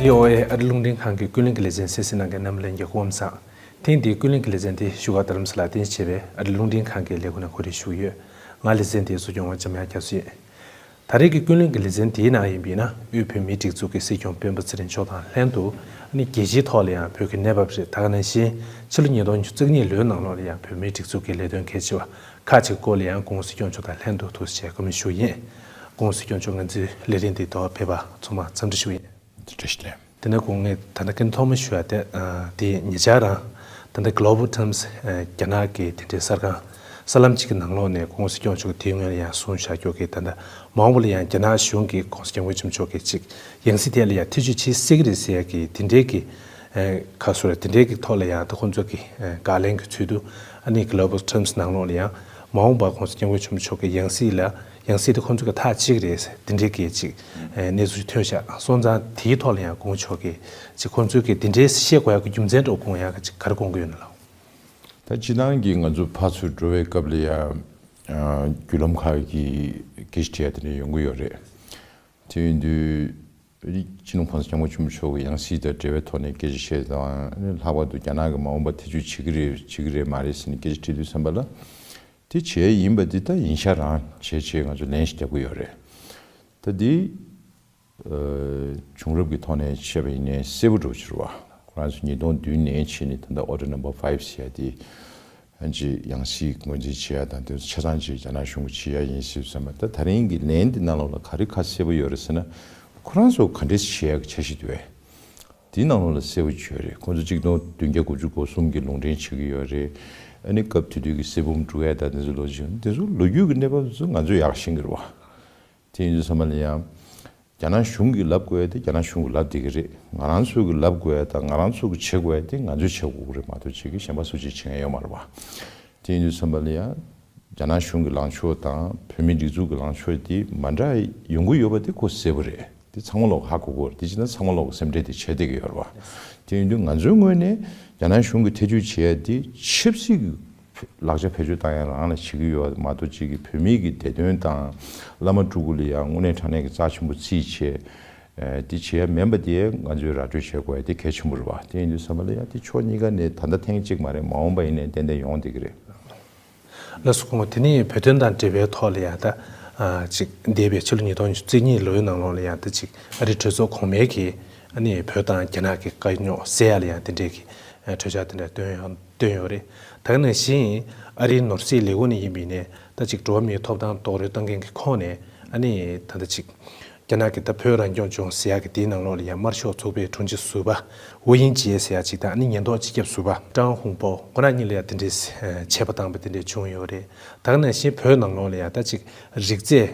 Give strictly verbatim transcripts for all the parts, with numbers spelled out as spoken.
ཨེ་ཨོ་ཨེ་ཨ་རི་རླུང་འཕྲིན་ཁང་གི་ཀུན་གླེང་གི་ལེ་ཚན་གསན་གཟིགས་གནང་མཁན་རྣམ་པ་ལྷན་རྒྱས་སྐུ་ཁམས་བཟང་། ཐེངས་འདིའི་ཀུན་གླེང་གི་ལེ་ཚན་དེ་བཞུགས་སྒར་རྡ་རམ་ས་ལར་རྟེན་གཞི་བྱས་པའི་ཨ་རི་རླུང་འཕྲིན་ཁང་གི་ལས་ཁུངས་ནས་གོ་སྒྲིག་ཞུས་ཡོད། ང་ལེ་ཚན་དེའི་གཙོ་སྐྱོང་བ་འཇམ་དབྱངས་སྐྱབས་སུ་ཡིན། ད་རེས་ཀྱི་ཀུན་གླེང་གི་ལེ་ཚན་དེའི་ནང་ཡིན་པས་ན། དབུས་བོད་མིའི་སྒྲིག་འཛུགས་ཀྱི་སྲིད་སྐྱོང་སྤེན་པ་ཚེ་རིང་མཆོག་དང་ལྷན་དུ། ཨ་ནི་རྒྱལ་སྤྱིའི་ཐོག་ལ་ཡང་བོད་ཀྱི་གནས་བབ་རེད། ད་ག་ནང་བཞིན་ཕྱི་ལོ་ཉིས་སྟོང་ཉི་ཤུ་རྩ་གཉིས་ལོའི་ནང་ལོགས་ལ་ཡང་བོད་མིའི་སྒྲིག་འཛུགས་ཀྱི་ལས་དོན་གལ་ཆེ་བ་ཁག་ཅིག་སྐོར་ལ་ཡང་སྐུ་ངོ་སྲིད་སྐྱོང་མཆོག་དང་ལྷན་དུ་ཐུགས་རྗེ་ཆེ་བཀའ་མོལ་ཞུ་ཡིན། སྐུ་ངོ་སྲིད་སྐྱོང་མཆོག་ང་ཚོའི་ལས་རིམ་འདི་ཐོག་ཕེབས་པར་ཚང་མ་འཚམས་འདྲི་ཞུ་ཡིན། བཀྲ་ཤིས་བདེ་ལེགས། དེ་ནས་སྐུ་ངོ་ད་ལྟ་སྐད་ཐོག་མ་ཞུ་ཡ་དེ། ཨ་དེ་ཉེ་ཆར་རང་ད་ལྟ་Global Times ཨ་རྒྱ་ནག་གི་དེ་འདྲའི་གསར་ཁང་གསར་ལམ་གཅིག་གི་ནང་ལོགས་ནས་སྐུ་ངོ་སྲིད་སྐྱོང་མཆོག་གིས་དེའི་སྔོན་ལ་ཡང་གསུངས་བཞག་རྒྱུ་གི། ད་ལྟ་མ་འོངས་པ་ལ་ཡང་རྒྱ་ནག་གཞུང་གིས་སྐུ་ངོ་སྐྱབས་མགོན་ཆེན་པོ་མཆོག་གི་ཅིག་ཡང་སྲིད་ཐད་ལ་ཡང་ཐེ་བྱུས་བྱེད་སྲིད་ཀྱི་རེད་ཟེར་ཡ་གི་དེ་འདྲའི་གི་ཨ་ཁ་སོ་ར་དེ་འདྲའི་གི་ཐོག་ལ་ཡང་ད་ཁོང་ཚོ་གི་ཨ་དགག་ལན་གྱི་ཚུལ་དུ། ཨ་ནི་Global Times ནང་ལོགས་ལ་ཡང་མ་འོངས་པར་སྐུ་ངོ་སྐྱབས་མགོན་ཆེན་པོ་མཆོག་གི་ཡང་སྲིད་ལ། ཡང་སྲིད་དེ་ཁོང་ཚོ་གི་ཐག་གཅིག་རེད། དེ་འདྲའི་གི་ཅིག་ཨ་གནས་ཚུལ་ཐོན་ཤག་སོང་ཙང་དེའི་ཐོག་ལ་ཡང་སྐུ་ངོ་མཆོག་གིས་ཅིག་ཁོང་ཚོས་གི་དེ་འདྲའི་བཤད་དགོས་ཡག་གི་རྒྱུ་མཚན་འདྲ་བོ་སྐུ་ངོ་ཡང་གི་ཅིག་ག་རེ་དགོངས་ཀྱི་ཡོད་ན་ལགས། ད་སྤྱིར་བཏང་གི་ང་ཚོ་ཕར་ཚུར་འགྲོ་བའི་སྐབས་ལ་ཡང་ཨ་བརྒྱུད་ལམ་ཁག་གི་སྐད་ཆ་དྲི་ཡ་དེ་འདྲ་ཡོང་གི་ཡོད་རེད། དེ་ཡིན་དུས་སྤྱི་ནོར་༸གོང་ས་༸སྐྱབས་མགོན་ཆེན་པོ་མཆོག་གི་ཡང་སྲིད་དང་འབྲེལ་བའི་ཐོག་ནས་སྐད་ཆ་བཤད་དང་། ལྷག་པར་དུ་རྒྱ་ནག་གིས་མ་འོངས་པར་ཐེ་བྱུས་བྱེད་ཀྱི་རེད་བྱེད་ཀྱི་རེད་མ་རེད་ཟེར་ནས་སྐད་ཆ་དྲིས་དུས་ཙམ་པ་ལ། དེ་བྱས་ཡིན་པ་འདི་ད་ཡིན་ཤག་རང་བྱས་བྱས་ང་ཚོ་ལན་ཞིག་རྒྱབ་ཀྱི་ཡོད་རེད། ད་འདི་ཨ་བྱུང་རབས་ཀྱི་ཐོག་ནས་བཤད་པ་ཡིན་ནའི་གསལ་པོ་འགྲོ་ཕྱིར་བ། ཁོ་རང་ཚོ་ཉིས་སྟོང་བདུན་ནས་བྱས་ནས་ད་ལྟ་Order Number Five ཟེར་ཡ་དེ། ཨ་ཅེ་ཡང་སྲིད་ངོས་འཛིན་བྱེད་ཡ་དང་དེ་ཚོ་ཆ་ཚང་ཅིག་རྒྱ་ནག་གཞུང་གིས་བྱེད་ཡ་ཡིན་ཟེར་ཙམ་པ། ད་ད་རིང་གི་ལན་འདི་ནང་ལོགས་ལ་ག་རེ་ཁ་གསལ་པོ་ཡོད་རེད་ཟེར་ན། ཁོ་རང་ཚོ་ག་འདྲས་བྱེད་ཡ་གི་འཆར་གཞི་འདུག་བས། དེའི་ནང་ལོགས་ལ་གསལ་པོ་བརྗོད་རེད། ཁོ་ཚོ་གཅིག་སྟོང་བདུན་བརྒྱ་དགུ་བཅུ་གོ་གསུམ་གྱི་རླུང་འཕྲིན་བྱེད་ཀྱི་ཡོད་རེད། ཨ་ནི་སྐབས་དེ་དུས་ཀྱི་གསེར་བུམ་དཀྲུག་ཡ་དང་དེ་ཚོ་ལོ་རྒྱུས་དེ་ཚོ་ལོ་རྒྱུས་ཀྱི་གནས་བབ་ཚོ་ང་ཚོས་ཡག་ཤེས་ཀྱི་རེད་བ། དེ་ཡིན་དུས་ཙམ་པ་ལ་ཡང་། རྒྱ་ནག་གཞུང་གིས་ལབ་དགོས་ཡ་དེ་རྒྱ་ནག་གཞུང་གིས་ལབ་བསྡད་ཀྱི་རེད། ང་རང་ཚོ་གིས་ལབ་དགོས་ཡ་དང་ང་རང་ཚོ་གིས་བྱེད་དགོས་ཡ་དེ་ང་ཚོས་བྱེད་དགོས་ཀྱི་རེད་མ་གཏོགས་ཅིག་གིས་གཞན་པ་སུ་གཅིག་བྱེད་མཁན་ཡོད་མ་རེད་བ། དེ་ཡིན་དུས་ཙམ་པ་ལ་ཡང་། རྒྱ་ནག་གཞུང་གི་ལངས་ཕྱོགས་དང་བོད་མིའི་སྒྲིག་འཛུགས་ཀྱི་ལངས་ཕྱོགས་དེ་མ་འདྲ་ཡོང་གི་ཡོད་པ་དེ་ཁོ་གསལ་པོ་རེད། དེ་ཚང་མ་ལོག་ཧ་གོ་གོ་རེད། དེ་བྱས་ན་ཚང་མ་ལོག་སེམས་ཁྲལ་དེ་བྱས་བསྡད་ཀྱི་ཡོད་རེད་བ། དེ་ཡིན་དུས་ང་ཚོའི་ངོས་ནས་རྒྱ་ནག་གཞུང་གིས་ཐེ་བྱུས་བྱེད་ཡ་དེ་ཆབ་སྲིད་ཀྱི་ལག་ཆ་བེད་སྤྱོད་བཏང་ཡ་རང་ལ་བྱེད་ཀྱི་ཡོད་མ་གཏོགས་ཅིག་གིས་བོད་མིའི་གི་བདེ་དོན་དང་བླ་མ་སྤྲུལ་སྐུ་ལ་ཡང་དངོས་གནས་དྲང་གནས་ཀྱི་རྩ་ཆེན་པོ་བརྩིས་བྱས། ཨ་དེ་བྱེད་ཡ་མིན་པ་དེ་ང་ཚོས་ར་སྤྲོད་བྱེད་དགོས་ཡ་དེ་གལ་ཆེན་པོ་རེད་བ། དེ་ཡིན་དུས་ཙམ་པ་ལ་ཡང་དེ་ཕྱོགས་གཉིས་ཀ་ནས་ད་ལྟ་ཐེངས་གཅིག་མ་རེད། མ་འོངས་པ་ཡིན་ནའི་ཏན་ཏན་ཡོང་བསྡད་ཀྱི་རེད། ལགས་སོ། སྐུ་ངོ་དེ་ནས་བོད་དོན་དང་འབྲེལ་བའི་ཐོག་ལ་ཡང་ད་ཨ་ཅིག་འདས་པའི་ཕྱི་ལོ་ཉིས་སྟོང་ཉི་ཤུ་རྩ་གཉིས་ལོའི་ནང་ལོགས་ལ་ཡང་ད་ཅིག་ཨ་རིའི་གྲོས་ཚོགས་གོང་མའི་གི་ཨ་ནི་བོད་དང་རྒྱ་ནག་གི་དཀའ་རྙོག་སེལ་ཡ་ལ་ཡང་དེ་འདྲའི་གི་ཨ་གྲོས་འཆར་དེ་འདྲ་བཏོན་ཡོད་བཏོན་ཡོད་རེད། ད་ག་ནང་བཞིན་ཨ་རིའི་ནོར་སྲིད་ལས་ཁུངས་ནས་ཡིན་པ་ཡིན་ནའི་ད་ཅིག་འགྲོ་བ་མིའི་ཐོབ་ཐང་རྡོག་རོལ་གཏོང་མཁན་གྱི་ཁོངས་ནས་ཨ་ནི་ད་ལྟ་ཅིག་རྒྱ་ནག་གི་ད་བོད་རང་སྐྱོང་ལྗོངས་ཟེར་ཡག་གི་དེའི་ནང་ལོགས་ལ་ཡང་དམར་ཤོག་ཚོགས་པའི་དྲུང་ཆེ་ཟུར་པ་ཝུ་དབྱིང་ཇེ་ཟེར་ཡག་ཅིག་དང་། ཨ་ནི་ཉེན་རྟོག་སྤྱི་ཁྱབ་ཟུར་པ་ཀྲང་ཧུང་པོ་ཁོ་རང་གཉིས་ལ་ཡང་དེ་འདྲའི་ཆད་པ་བཏང་བ་དེ་འདྲ་བྱུང་ཡོད་རེད། ད་ག་ནང་བཞིན་བོད་ནང་ལོགས་ལ་ཡང་ད་ཅིག་རིགས་རྫས་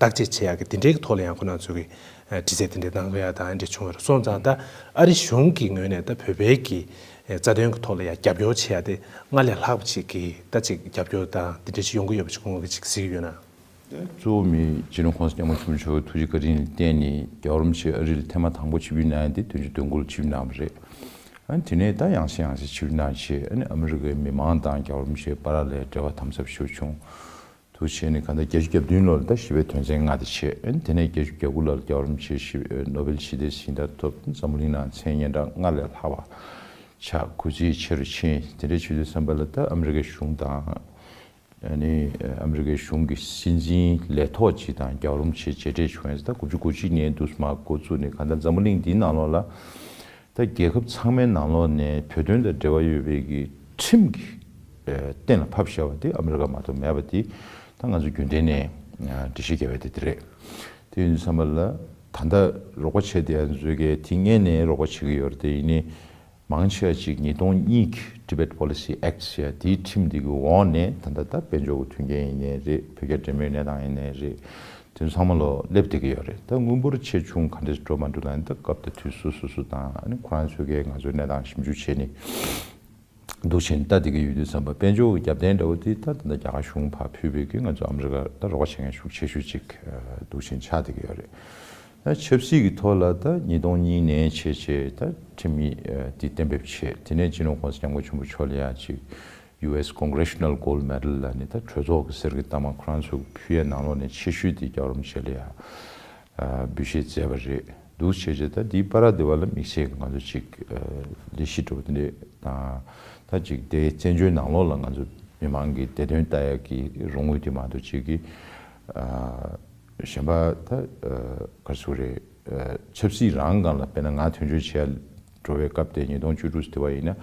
བརྟག་དཔྱད་བྱེད་ཡག་གི་དེ་འདྲའི་གི་ཐོག་ལ་ཡང་ཁོ་རང་ཚོ་གི་དྲི་རྩད་དེ་འདྲ་གནང་དགོས་ཡག་དང་དེ་འདྲ་བྱུང་ཡོད་རེད། སོང་ཙང་ད་ཨ་རི་གཞུང་གི་ངོས་ནས་ད་བོད་པའི་གི་རྩ་དོན་གི་ཐོག་ལ་ཡང་རྒྱབ་སྐྱོར་བྱེད་ཡག་དེ་སྔར་ལས་ལྷག་པ་ཅིག་གི་ད་ཅིག་རྒྱབ་སྐྱོར་དང་དེ་འདྲ་ཅིག་ཡོང་གི་ཡོད་པ་ཅིག་སྐུ་ངོ་གིས་ཅིག་གཟིགས་ཀྱི་ཡོད་ན། གཙོ་བོ་མི་སྤྱི་ནོར་༸གོང་ས་༸སྐྱབས་མགོན་ཆེན་པོ་མཆོག་གི་ཐུགས་རྗེ་བཀའ་དྲིན་ལ་བརྟེན་ནས་རྒྱལ་བ་རིན་པོ་ཆེ་ཨ་རི་ལ་ཐེངས་མ་དང་པོ་ཆིབས་བསྒྱུར་གནང་ཡ་དེ་བདུན་ཅུ་དོན་དགུ་ལ་ཆིབས་བསྒྱུར་གནང་བ་རེད། ཨ་ནི་དེ་ནས་ད་ཡང་སེ་ཡང་སེ་ཆིབས་བསྒྱུར་གནང་བྱས། ཨ་ནི་ཨ་མི་རི་ཀའི་མི་མང་དང་རྒྱལ་བ་རིན་པོ་ཆེ་བར་ལ་འབྲེལ་བ་དམ་ཟབ་ཞེ་པོ་བྱུང་། དུ་བྱས་ནས་གང་ལྟར་བརྒྱད་ཅུ་གྱ་བདུན་ལོར་ད་ཞི་བའི་དོན་ཚན་ལྔ་དེ་བྱས། ཨ་ནི་དེ་ནས་བརྒྱད་ཅུ་གྱ་དགུ་ལོར་རྒྱལ་བ་རིན་པོ་ཆེ་ཞི་ནོ་བེལ་ཞི་བདེའི་གཟེངས་རྟགས་ཐོབ། འཛམ་བུ་གླིང་ནང་མཚན་སྙན་གྲགས་སྔར་ལས་ལྷག་པ་ཆགས། གུས་བརྩི་ཆེ་རུ་ཕྱིན། དེ་འདྲའི་བྱེད་དུས་ཙམ་པ་ལ་ད་ཨ་མི་རི་ཀའི་གཞུང་དང་། ཨ་ནི་ཨ་མི་རི་ཀའི་གཞུང་གི་སྲིད་འཛིན་ལས་ཐོག་ཅིག་དང་རྒྱལ་བ་རིན་པོ་ཆེ་མཇལ་འཕྲད་བྱུང་ཡས། ད་དགུ་བཅུ་གོ་གཅིག་ནས་འདུག་སེ་མར་འགོ་བཙུགས་ནས་གང་ལྟར་འཛམ་བུ་གླིང་འདིའི་ནང་ལོགས་ལ་ད་རྒྱལ་ཁབ་ཚང་མའི་ནང་ལོགས་ནས་བོད་དོན་དང་འབྲེལ་བ་ཡོད་པའི་གི་ཁྲིམས་ཀྱི་ཨ་གཏན་ལ་ཕབ་བཞག་པ་དེ་ཨ་མི་རི་ཀ་མ་གཏོགས་མེད་པ་དེ་ད་ང་ཚོ་རྒྱུན་ལྡན་ནས་ཨ་འགྲེལ་བཤད་རྒྱབ་པ་དེ་དེ་རེད། དེ་ཡིན་དུས་ཙམ་པ་ལ་ད་ལྟ་རོགས་པ་བྱས་བསྡད་ཡ་ཚོས་གི་དེ་སྔོན་ནས་རོགས་པ་བྱེད་ཀྱི་ཡོད་རེད། དེ་ཡིན་ནའི། མང་ཆེ་བ་ཅིག་ཉིས་སྟོང་གཉིས་ཀྱི་Tibet Policy Act ཟེར་ཡ་དེའི་ཁྲིམས་འདི་གི་འོག་ནས་ད་ལྟ་ད་དཔལ་འབྱོར་གྱི་མཐུན་རྐྱེན་ཡིན་ནའི་རེད། བོད་རྒྱ་འབྲེལ་མོལ་གནས་སྟངས་ཡིན་ནའི་རེད། དེ་ཚང་མ་ལོ་སླེབས་བསྡད་ཀྱི་ཡོད་རེད། ད་དངུལ་འབོར་ཆེ་ཆུང་ག་འདྲས་འགྲོ་མ་འགྲོ་ལ་ནི་ད་སྐབས་དང་དུས་སུ་སོ་སོ་དང་ཨ་ནི་ཁོ་རང་ཚོས་གི་ང་ཚོའི་གནས་སྟངས་ཞིབ་འཇུག་བྱས་ནས་འདུག་བྱས་ནས་ལྟ་བསྡད་ཀྱི་ཡོད་དུས་ཙམ་པ། དཔལ་འབྱོར་གྱི་རྒྱབ་རྟེན་འདྲ་བོ་དེ་ད་ད་ལྟ་རྒྱ་གར་གཞུང་ཕར་ཕུད་པའི་གི་ང་ཚོ་ཨ་མི་རི་ཀ་ད་རོགས་པ་བྱེད་མཁན་ཤུགས་ཆེ་ཤོས་ཅིག་འདུག་བྱས་ཆགས་བསྡད་ཀྱི་ཡོད་རེད། ད་ཆབ་སྲིད་ཀྱི་ཐོག་ལ་ད་ཉིས་སྟོང་གཉིས་ནས་བྱས་བྱས་ད་ཁྲིམས་ཡིག་ཨ་དེ་གཏན་འབེབས་བྱས། དེ་ནས་སྤྱི་ནོར་༸གོང་ས་༸སྐྱབས་མགོན་ཆེན་པོ་མཆོག་ལ་ཡང་ཅིག་ཡུ་ཨེས་Congressional Gold Medal ལ་ནི་ད་གྲོས་ཚོགས་ཀྱི་གསེར་གྱི་རྟགས་མ་ཁོ་རང་ཚོ་ཕུལ་ཡས་ནང་ལོགས་ནས་ཆེ་ཤོས་དེ་རྒྱལ་བ་རིན་པོ་ཆེ་ལ་ཡང་ཨ་འབུལ་བཞེས་མཛད་པ་རེད། འདུག་བྱས་རྗེས་ད་འདིའི་པར་འདི་བ་ལ་དམིགས་བསལ་ང་ཚོ་ཅིག་ལས་གཞི་འགྲོ་བ་འདི་འདྲས་དང་། ད་ཅིག་དེ་བཙན་བྱོལ་ནང་ལོགས་ལ་ང་ཚོ་མི་མང་གི་བདེ་དོན་ལྟ་ཡག་གི་རོགས་དངུལ་དེ་མ་གཏོགས་ཅིག་གི་གཞན་པ་ད་ག་རེ་ཟེར་རེད། ཆབ་སྲིད་རང་སྒང་ལ་དཔེར་ན་ང་དོན་གཅོད་བྱེད་ཡ་འགྲོ་བའི་སྐབས་དེ་ཉིས་སྟོང་བཅུ་དྲུག་དེ་བ་ཡིན་ན།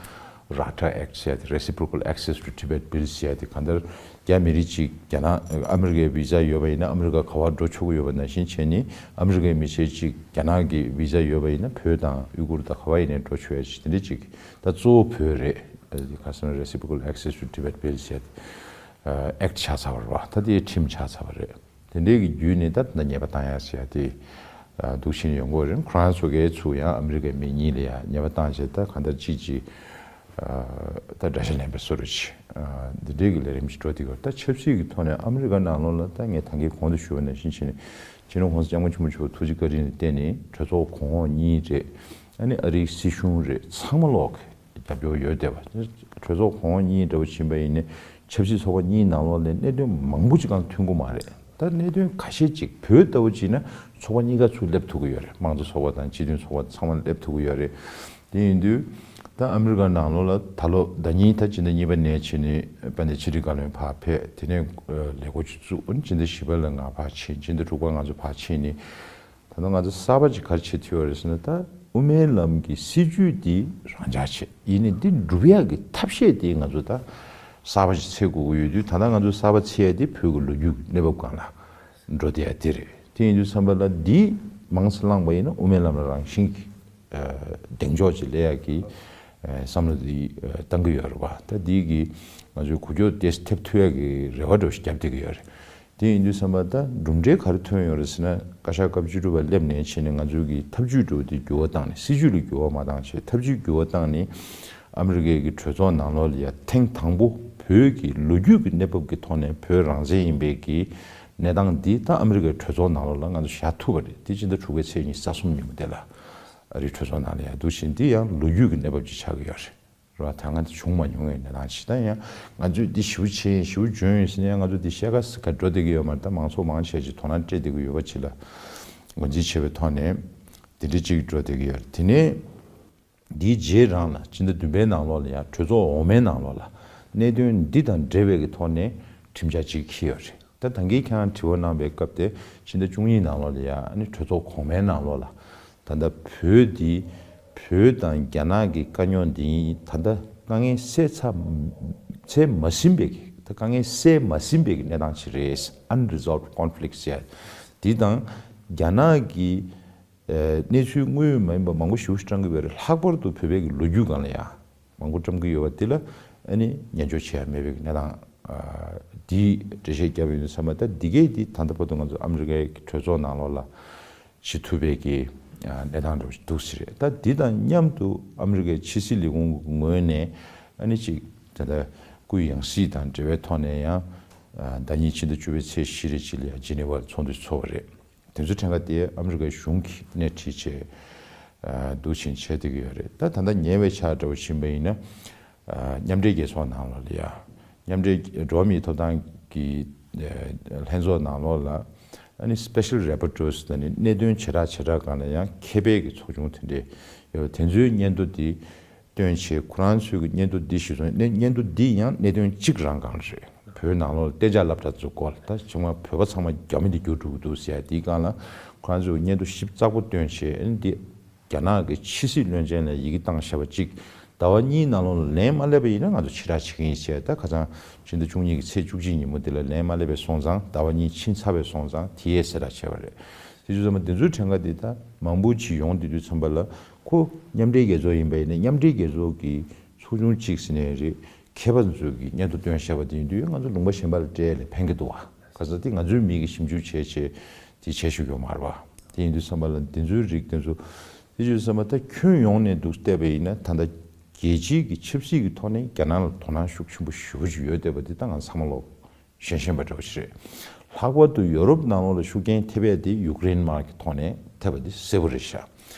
རག་ཊ་ཨེག་ཊི་ཟེར་ཡ་དེ། Reciprocal Access to Tibet Bill ཟེར་ཡ་དེ། གང་ལྟར་རྒྱ་མི་རིགས་གཅིག་རྒྱ་ནག་ཨ་མི་རི་ཀའི་བི་ཟ་ཡོད་པ་ཡིན་ན་ཨ་མི་རི་ཀ་ག་བར་འགྲོ་ཆོག་གི་ཡོད་པ་ནང་བཞིན་བྱས་ནས། ཨ་མི་རི་ཀའི་མི་སེར་གཅིག་རྒྱ་ནག་གི་བི་ཟ་ཡོད་པ་ཡིན་ན་བོད་དང་ཡུ་གུར་དང་ག་བ་ཡིན་ནའི་འགྲོ་ཆོག་ཡ་ཅིག་དེ་འདྲ་ཅིག་ད་གཙོ་བོ་བོད་རེད། ཨ་དེ་ག་ཟེར་ན། Reciprocal Access to Tibet Bill ཟེར་ཡ་དེ་ཨེག་ཊི་ཆགས་ཚར་བ་རེད་བ། ད་དེ་ཁྲིམས་ཆགས་ཚར་བ་རེད། དེ་འདྲའི་གི་བརྒྱུད་ནས་ད་ད་ཉེས་པ་བཏང་ཡ་ཟེར་ཡ་དེ་འདུག་བྱས་ནས་ཡོང་གི་ཡོད་རེད། ཁོ་རང་ཚོ་གའི་ཚུར་ཡང་ཨ་མི་རི་ཀའི་མི་གཉིས་ལ་ཡ་ཉེས་པ་བཏང་བྱས། ད་གང་ལྟར་ཅིག་ཅིག་ད་དགྲ་ཤ་ལེན་པའི་བཟོ་འདྲ་ཅིག་འདི་འདྲའི་གི་ལས་རིམ་ཞིག་འགྲོ་བསྡད་ཡོད། ད་ཆབ་སྲིད་ཀྱི་ཐོག་ནས་ཨ་མི་རི་ཀ་ནང་ལོགས་ལ་ད་ངས་ད་གིན་གོང་དུ་ཞུས་པ་ནང་བཞིན་བྱས་ནས་སྤྱི་ནོར་༸གོང་ས་༸སྐྱབས་མགོན་ཆེན་པོ་མཆོག་ཐུགས་རྗེ་བཀའ་དྲིན་ལ་བརྟེན་ནས་གྲོས་ཚོགས་གོང་འོག་གཉིས་རེད། ཨ་ནི་ཨ་རིའི་སྲིད་གཞུང་རེད། ཚང་མ་ལོག་གི་རྒྱབ་སྐྱོར་ཡོད་བསྡད་པ། གྲོས་ཚོགས་གོང་འོག་གཉིས་འདྲ་བོ་ཕྱིན་པ་ཡིན་ནའི་ཆབ་སྲིད་ཚོགས་པ་གཉིས་ནང་ལོགས་ལ་གནད་དོན་མང་པོ་ཅིག་སྒང་མཐུན་གྱི་མ་རེད། ད་གནད་དོན་ཁ་ཤས་ཅིག་བོད་ལྟ་བུ་ཅིག་ན་ཚོགས་པ་གཉིས་ཀ་ཚུར་སླེབས་ཐུབ་ཀྱི་ཡོད་རེད། དམངས་གཙོ་ཚོགས་པ་དང་སྤྱི་མཐུན་ཚོགས་པ་ཚང་མ་སླེབས་ཐུབ་ཀྱི་ཡོད་རེད། དེ་ཡིན་དུས་ད་ཨ་མི་རི་ཀ་ནང་ལོགས་ལ་ད་ལོ་ཟླ་ཉིན་ད་སྤྱི་ཟླ་གཉིས་པ་ནས་བྱས་ནས་དཔལ་ལྡན་ཕྱི་དྲིལ་བཀའ་བློན་ཕར་ཕེབས། དེ་ནས་ལས་འགུལ་ཅིག་བཙུགས། སྤྱི་ཟླ་བཞི་པ་ལ་ང་ཕར་ཕྱིན། སྤྱི་ཟླ་དྲུག་པ་ང་ཚོ་ཕར་ཕྱིན་ནས། ད་ལྟ་ང་ཚོ་གསར་པ་ཅིག་ག་རེ་བྱེད་ཐུབ་ཡོད་རེད་ཟེར་ན། ད་དབུ་མའི་ལམ་གྱི་སྲིད་བྱུས་འདི་རང་འཇགས་བྱས། ཡིན་ནའི་འདི་འགྲུབ་ཡག་གི་ཐབས་ཤེས་དེ་ང་ཚོ་ད་གསར་པ་ཅིག་འཚོལ་དགོས་ཀྱི་ཡོད་དུས། ད་ལྟ་ང་ཚོ་གསར་པ་འཚོལ་ཡ་དེ་བོད་ཀྱི་ལོ་རྒྱུས་ཀྱི་གནས་བབ་སྒང་ལ་འགྲོ་བསྡད་ཡ་དེ་རེད། དེ་ཡིན་དུས་ཙམ་པ་ལ་འདི་མང་ཙམ་བླངས་པ་ཡིན་ན་དབུ་མའི་ལམ་ལ་རང་བཞིན་གྱིས་གདེང་འཇོག་ཅིག་སླེབས་ཡག་གི་བསམ་བློ་འདི་བཏང་གི་ཡོད་རེད་བ། ད་འདི་གི་ང་ཚོའི་འགུལ་སྐྱོད་དེ་ཐེབས་ཐུབ་ཡག་གི་རེ་བ་འདྲ་བོ་ཞིག་བརྒྱབ་བསྡད་ཀྱི་ཡོད་རེད། དེ་ཡིན་དུས་ཙམ་པ་ད་གྲུབ་འབྲས་ག་རེ་ཐོན་ཡོད་རེད་ཟེར་ན། བཀའ་ཤག་སྐབས་བཅུ་དྲུག་པ་སླེབས་ནས་བྱས་ནས་ང་ཚོའི་གི་ཐབས་ཇུས་འདྲ་བོ་དེ་འགྱུར་བ་བཏང་ནས། སྲིད་བྱུས་ལ་འགྱུར་བ་མ་བཏང་བྱས་ཐབས་ཇུས་འགྱུར་བ་བཏང་ནས། ཨ་མི་རི་ཀའི་གི་གྲོས་ཚོགས་ནང་ལོགས་ལ་ཡ་ཐེངས་དང་པོ་བོད་ཀྱི་ལོ་རྒྱུས་ཀྱི་གནས་བབ་ཀྱི་ཐོག་ནས་བོད་རང་བཙན་ཡིན་པའི་གི་གནས་སྟངས་འདི་ད་ཨ་མི་རི་ཀའི་གྲོས་ཚོགས་ནང་ལོགས་ལ་ང་ཚོ་བཞག་ཐུབ་པ་རེད། དེ་སྤྱི་ཟླ་དྲུག་པའི་ཚེས་ཉི་ཤུ་རྩ་གསུམ་ཉིན་མོ་དེ་ལ་ཨ་རིའི་གྲོས་ཚོགས་ནང་ལ་ཡ་འདུག་བཞིན་འདི་ཡང་ལོ་རྒྱུས་ཀྱི་གནས་བབ་ཅིག་ཆགས་ཀྱི་ཡོད་རེད། རེད་བ། ད་སྔ་བྱུང་མ་མྱོང་བའི་གནས་སྟངས་ཤིག་ད་ཡང་ང་ཚོས་འདི་ཞེ་པོ་བྱས་ཡིན། ཞེ་པོ་འཇོན་ཡིན་ཟེར་ནས་ཡང་ང་ཚོ་འདི་བཤད་ག་ཟེར་ག་འགྲོ་བསྡད་ཀྱི་ཡོད་མ་རེད། ད་མང་ཚོགས་མང་ཆེ་ཅིག་དོ་སྣང་སྤྲད་བསྡད་ཀྱི་ཡོད་པ་ཅིག་ལ་ངོས་འཛིན་བྱས་པའི་ཐོག་ནས་འདི་འདྲ་ཅིག་འགྲོ་བསྡད་ཀྱི་ཡོད་རེད། དེ་ནས་འདིའི་རྗེས་རང་ལ་སྤྱི་ཟླ་བདུན་པའི་ནང་ལོགས་ལ་ཡང་གྲོས་ཚོགས་འོག་མའི་ནང་ལོགས་ལ་གནད་དོན་འདི་དང་འབྲེལ་བའི་གི་ཐོག་ནས་ཁྲིམས་འཆར་ཅིག་འཁྱེར་ཡོད་རེད། ད་ད་གིན་ཁྱེད་རང་དྲི་བ་གནང་བའི་སྐབས་དེ་སྤྱི་ཟླ་བཅུ་གཉིས་ནང་ལོགས་ལ་ཡང་ཨ་ནི་གྲོས་ཚོགས་གོང་མའི་ནང་ལོགས་ལ། ད་ལྟ་བོད་འདི་བོད་དང་རྒྱ་ནག་གི་དཀའ་རྙོག་འདི་ད་ལྟ་དཀའ་ངལ་སེལ་ཚར་ཚར་མ་ཟིན་པའི་གི། ད་དཀའ་ངལ་སེལ་མ་ཟིན་པའི་གི་གནས་སྟངས་ཤིག་རེད། Unresolved Conflict ཟེར་ཡ་འདི་དང་རྒྱ་ནག་གི་ཨ་གནས་ཚུལ་དངོས་ཡོད་མ་ཡིན་པ་མང་པོ་ཞེ་པོ་ཞིག་བཀྲམ་གྱི་ཡོད་རེད། ལྷག་པར་དུ་བོད་པའི་གི་ལོ་རྒྱུས་སྒང་ལ་ཡང་མང་པོ་བཀྲམ་གྱི་ཡོད་པ་འདི་ལ་ཨ་ནི་ཉན་འཇོག་བྱེད་ཡ་མེད་པའི་གི་གནས་སྟངས་འདི་འགྲེལ་བཤད་བརྒྱབ་ཡོང་དུས་ཙམ་པ། ད་འདི་གས་འདི་ད་ལྟ་བར་དུ་ང་ཚོ་ཨ་མི་རི་ཀའི་གྲོས་ཚོགས་ནང་ལོགས་ལ་བྱེད་ཐུབ་པའི་གི་གནས་སྟངས་འདྲ་བོ་ཞིག་འདུག་ཟེར་རེད། ད་འདི་དང་མཉམ་དུ་ཨ་མི་རི་ཀའི་ཕྱི་སྲིད་ལས་ཁུངས་ཀྱི་ངོས་ནས་ཨ་ནི་ཅིག་ད་ལྟ་སྐུའི་ཡང་སྲིད་དང་འབྲེལ་བའི་ཐོག་ནས་ཡང་ཟླ་ཉིན་ཕྱི་ཟླ་བཅུ་པའི་ཚེས་བཞི་རེ་ཅིག་ལ་ཡང་ཇི་ནི་ཝར་ཚོགས་འདུ་ཚོགས་པ་རེད། དེ་ཚོའི་ཕྲན་ཁ་དེ་ཨ་མི་རི་ཀའི་གཞུང་གིས་སྣེ་ཁྲིད་བྱས་འདུག་བཞིན་བྱས་བསྡད་ཀྱི་ཡོད་རེད། ད་ད་ལྟ་ཉེ་བའི་ཆར་འདྲ་བོ་ཕྱིན་པ་ཡིན་ན། མཉམ་འབྲེལ་རྒྱལ་ཚོགས་ནང་ལོགས་ལ་ཡ་མཉམ་འབྲེལ་འགྲོ་བ་མིའི་ཐོབ་ཐང་གི་ལྷན་ཚོགས་ནང་ལོགས་ལ་ཨ་ནི་Special Rapporteurs ད་ནི་གནད་དོན་བྱེ་བྲག་བྱེ་བྲག་སྒང་ལ་ཡང་མཁས་པའི་གི་ཚོགས་ཆུང་དེ་འདྲས་ཡོད། དེ་ཚོའི་སྙན་ཐོ་དེ་བཏོན་བྱས། ཁོ་རང་ཚོའི་གི་སྙན་ཐོ་འདི་ཞིག་སོང་། སྙན་སྙན་ཐོ་འདི་ཡང་གནད་དོན་གཅིག་རང་སྒང་རེད། བོད་ནང་ལོགས་ལ་གཏན་འཇགས་སློབ་གྲྭ་ཚོའི་སྐོར་ལ། ད་ཚང་མ་བོད་པ་ཚང་མ་རྒྱ་མི་འདི་རྒྱུགས་འགྲོ་གི་འདུག་ཟེར་ཡ་འདིའི་སྒང་ལ་ཁོ་རང་ཚོས་སྙན་ཐོ་ཞིབ་ཚགས་པོ་བཏོན་བྱས། ཨ་ནི་འདི་རྒྱ་ནག་གི་ཕྱི་སྲིད་བློན་ཆེན་ལ་ཡི་གེ་བཏང་བཞག་པ་གཅིག་ཟླ་བ་གཉིས་ནང་ལོགས་ལ་ལན་མ་སླེབས་པ་ཡིན་ན་ང་ཚོ་ཕྱིར་བསྒྲགས་བྱེད་ཀྱི་ཡིན་ཟེར། ད་ཁ་སང་ཕྱི་ཟླ་བཅུ་གཉིས་ཀྱི་ཚེས་བཅུ་གཅིག་ཉིན་མོ་འདི་ལ་ལན་མ་སླེབས་པའི་སོང་ཙང་། ཟླ་བ་གཉིས་ཕྱིན་ཚར་བའི་སོང་ཙང་དེ་ཡས་གསལ་བསྒྲགས་བྱས་པ་རེད། དེ་བྱུང་ཙང་དེ་ཚོའི་ཕྲན་ཁ་དེ་ད་མང་པོ་ཅིག་ཡོང་དེ་དུས་ཙམ་པ་ལ། ཁོ་མཉམ་འབྲེལ་རྒྱལ་ཚོགས་ཡིན་པ་ཡིན་ན་མཉམ་འབྲེལ་རྒྱལ་ཚོགས་ཀྱི་ཚོགས་ཆུང་གཅིག་ཟེར་ནའི་རེད། མཁས་པ་ཚོས་ཀྱི་སྙན་ཐོ་བཏོན་བཞག་པ་དེ་ཡིན་དུས་ང་ཚོ་ལུང་པ་གཞན་པ་ལ་སྤྲད་ལས་ཕན་གྱི་འདུག་བ། ག་ས་དེ་ང་ཚོའི་མི་གི་ཞིབ་འཇུག་བྱས་བྱས་དེ་བྱས་ཞུགས་ཡོད་མ་རེད་བ། དེ་ཡིན་དུས་ཙམ་པ་ལ་དེ་ཚོའི་རིགས་དེ་ཚོ། དེ་བྱས་ཙམ་པ་ད་ཁྱོན་ཡོངས་ནས་འདུག་བལྟས་པ་ཡིན་ན། ད་ལྟ་རྒྱལ་སྤྱིའི་གི་ཆབ་སྲིད་ཀྱི་ཐོག་ནས་རྒྱ་ནག་ལ་དོ་སྣང་ཤུགས་ཆེན་པོ་ཞེ་པོ་ཅིག་ཡོད་བསྡད་པ་དེ་ད་ང་ཚང་མ་ལོག་ཤེས་ཤེས་པ་འདྲ་བོ་ཞིག་རེད། ལྷག་པར་དུ་ཡོ་རོབ་ནང་ལོགས་ལ་ཤུགས་རྐྱེན་ཐེབས་ཡ་དེ་ཡུཀ་རེན་དམག་གི་ཐོག་ནས་ཐེབས་པ་དེ་གསལ་པོ་རེད་ཤག་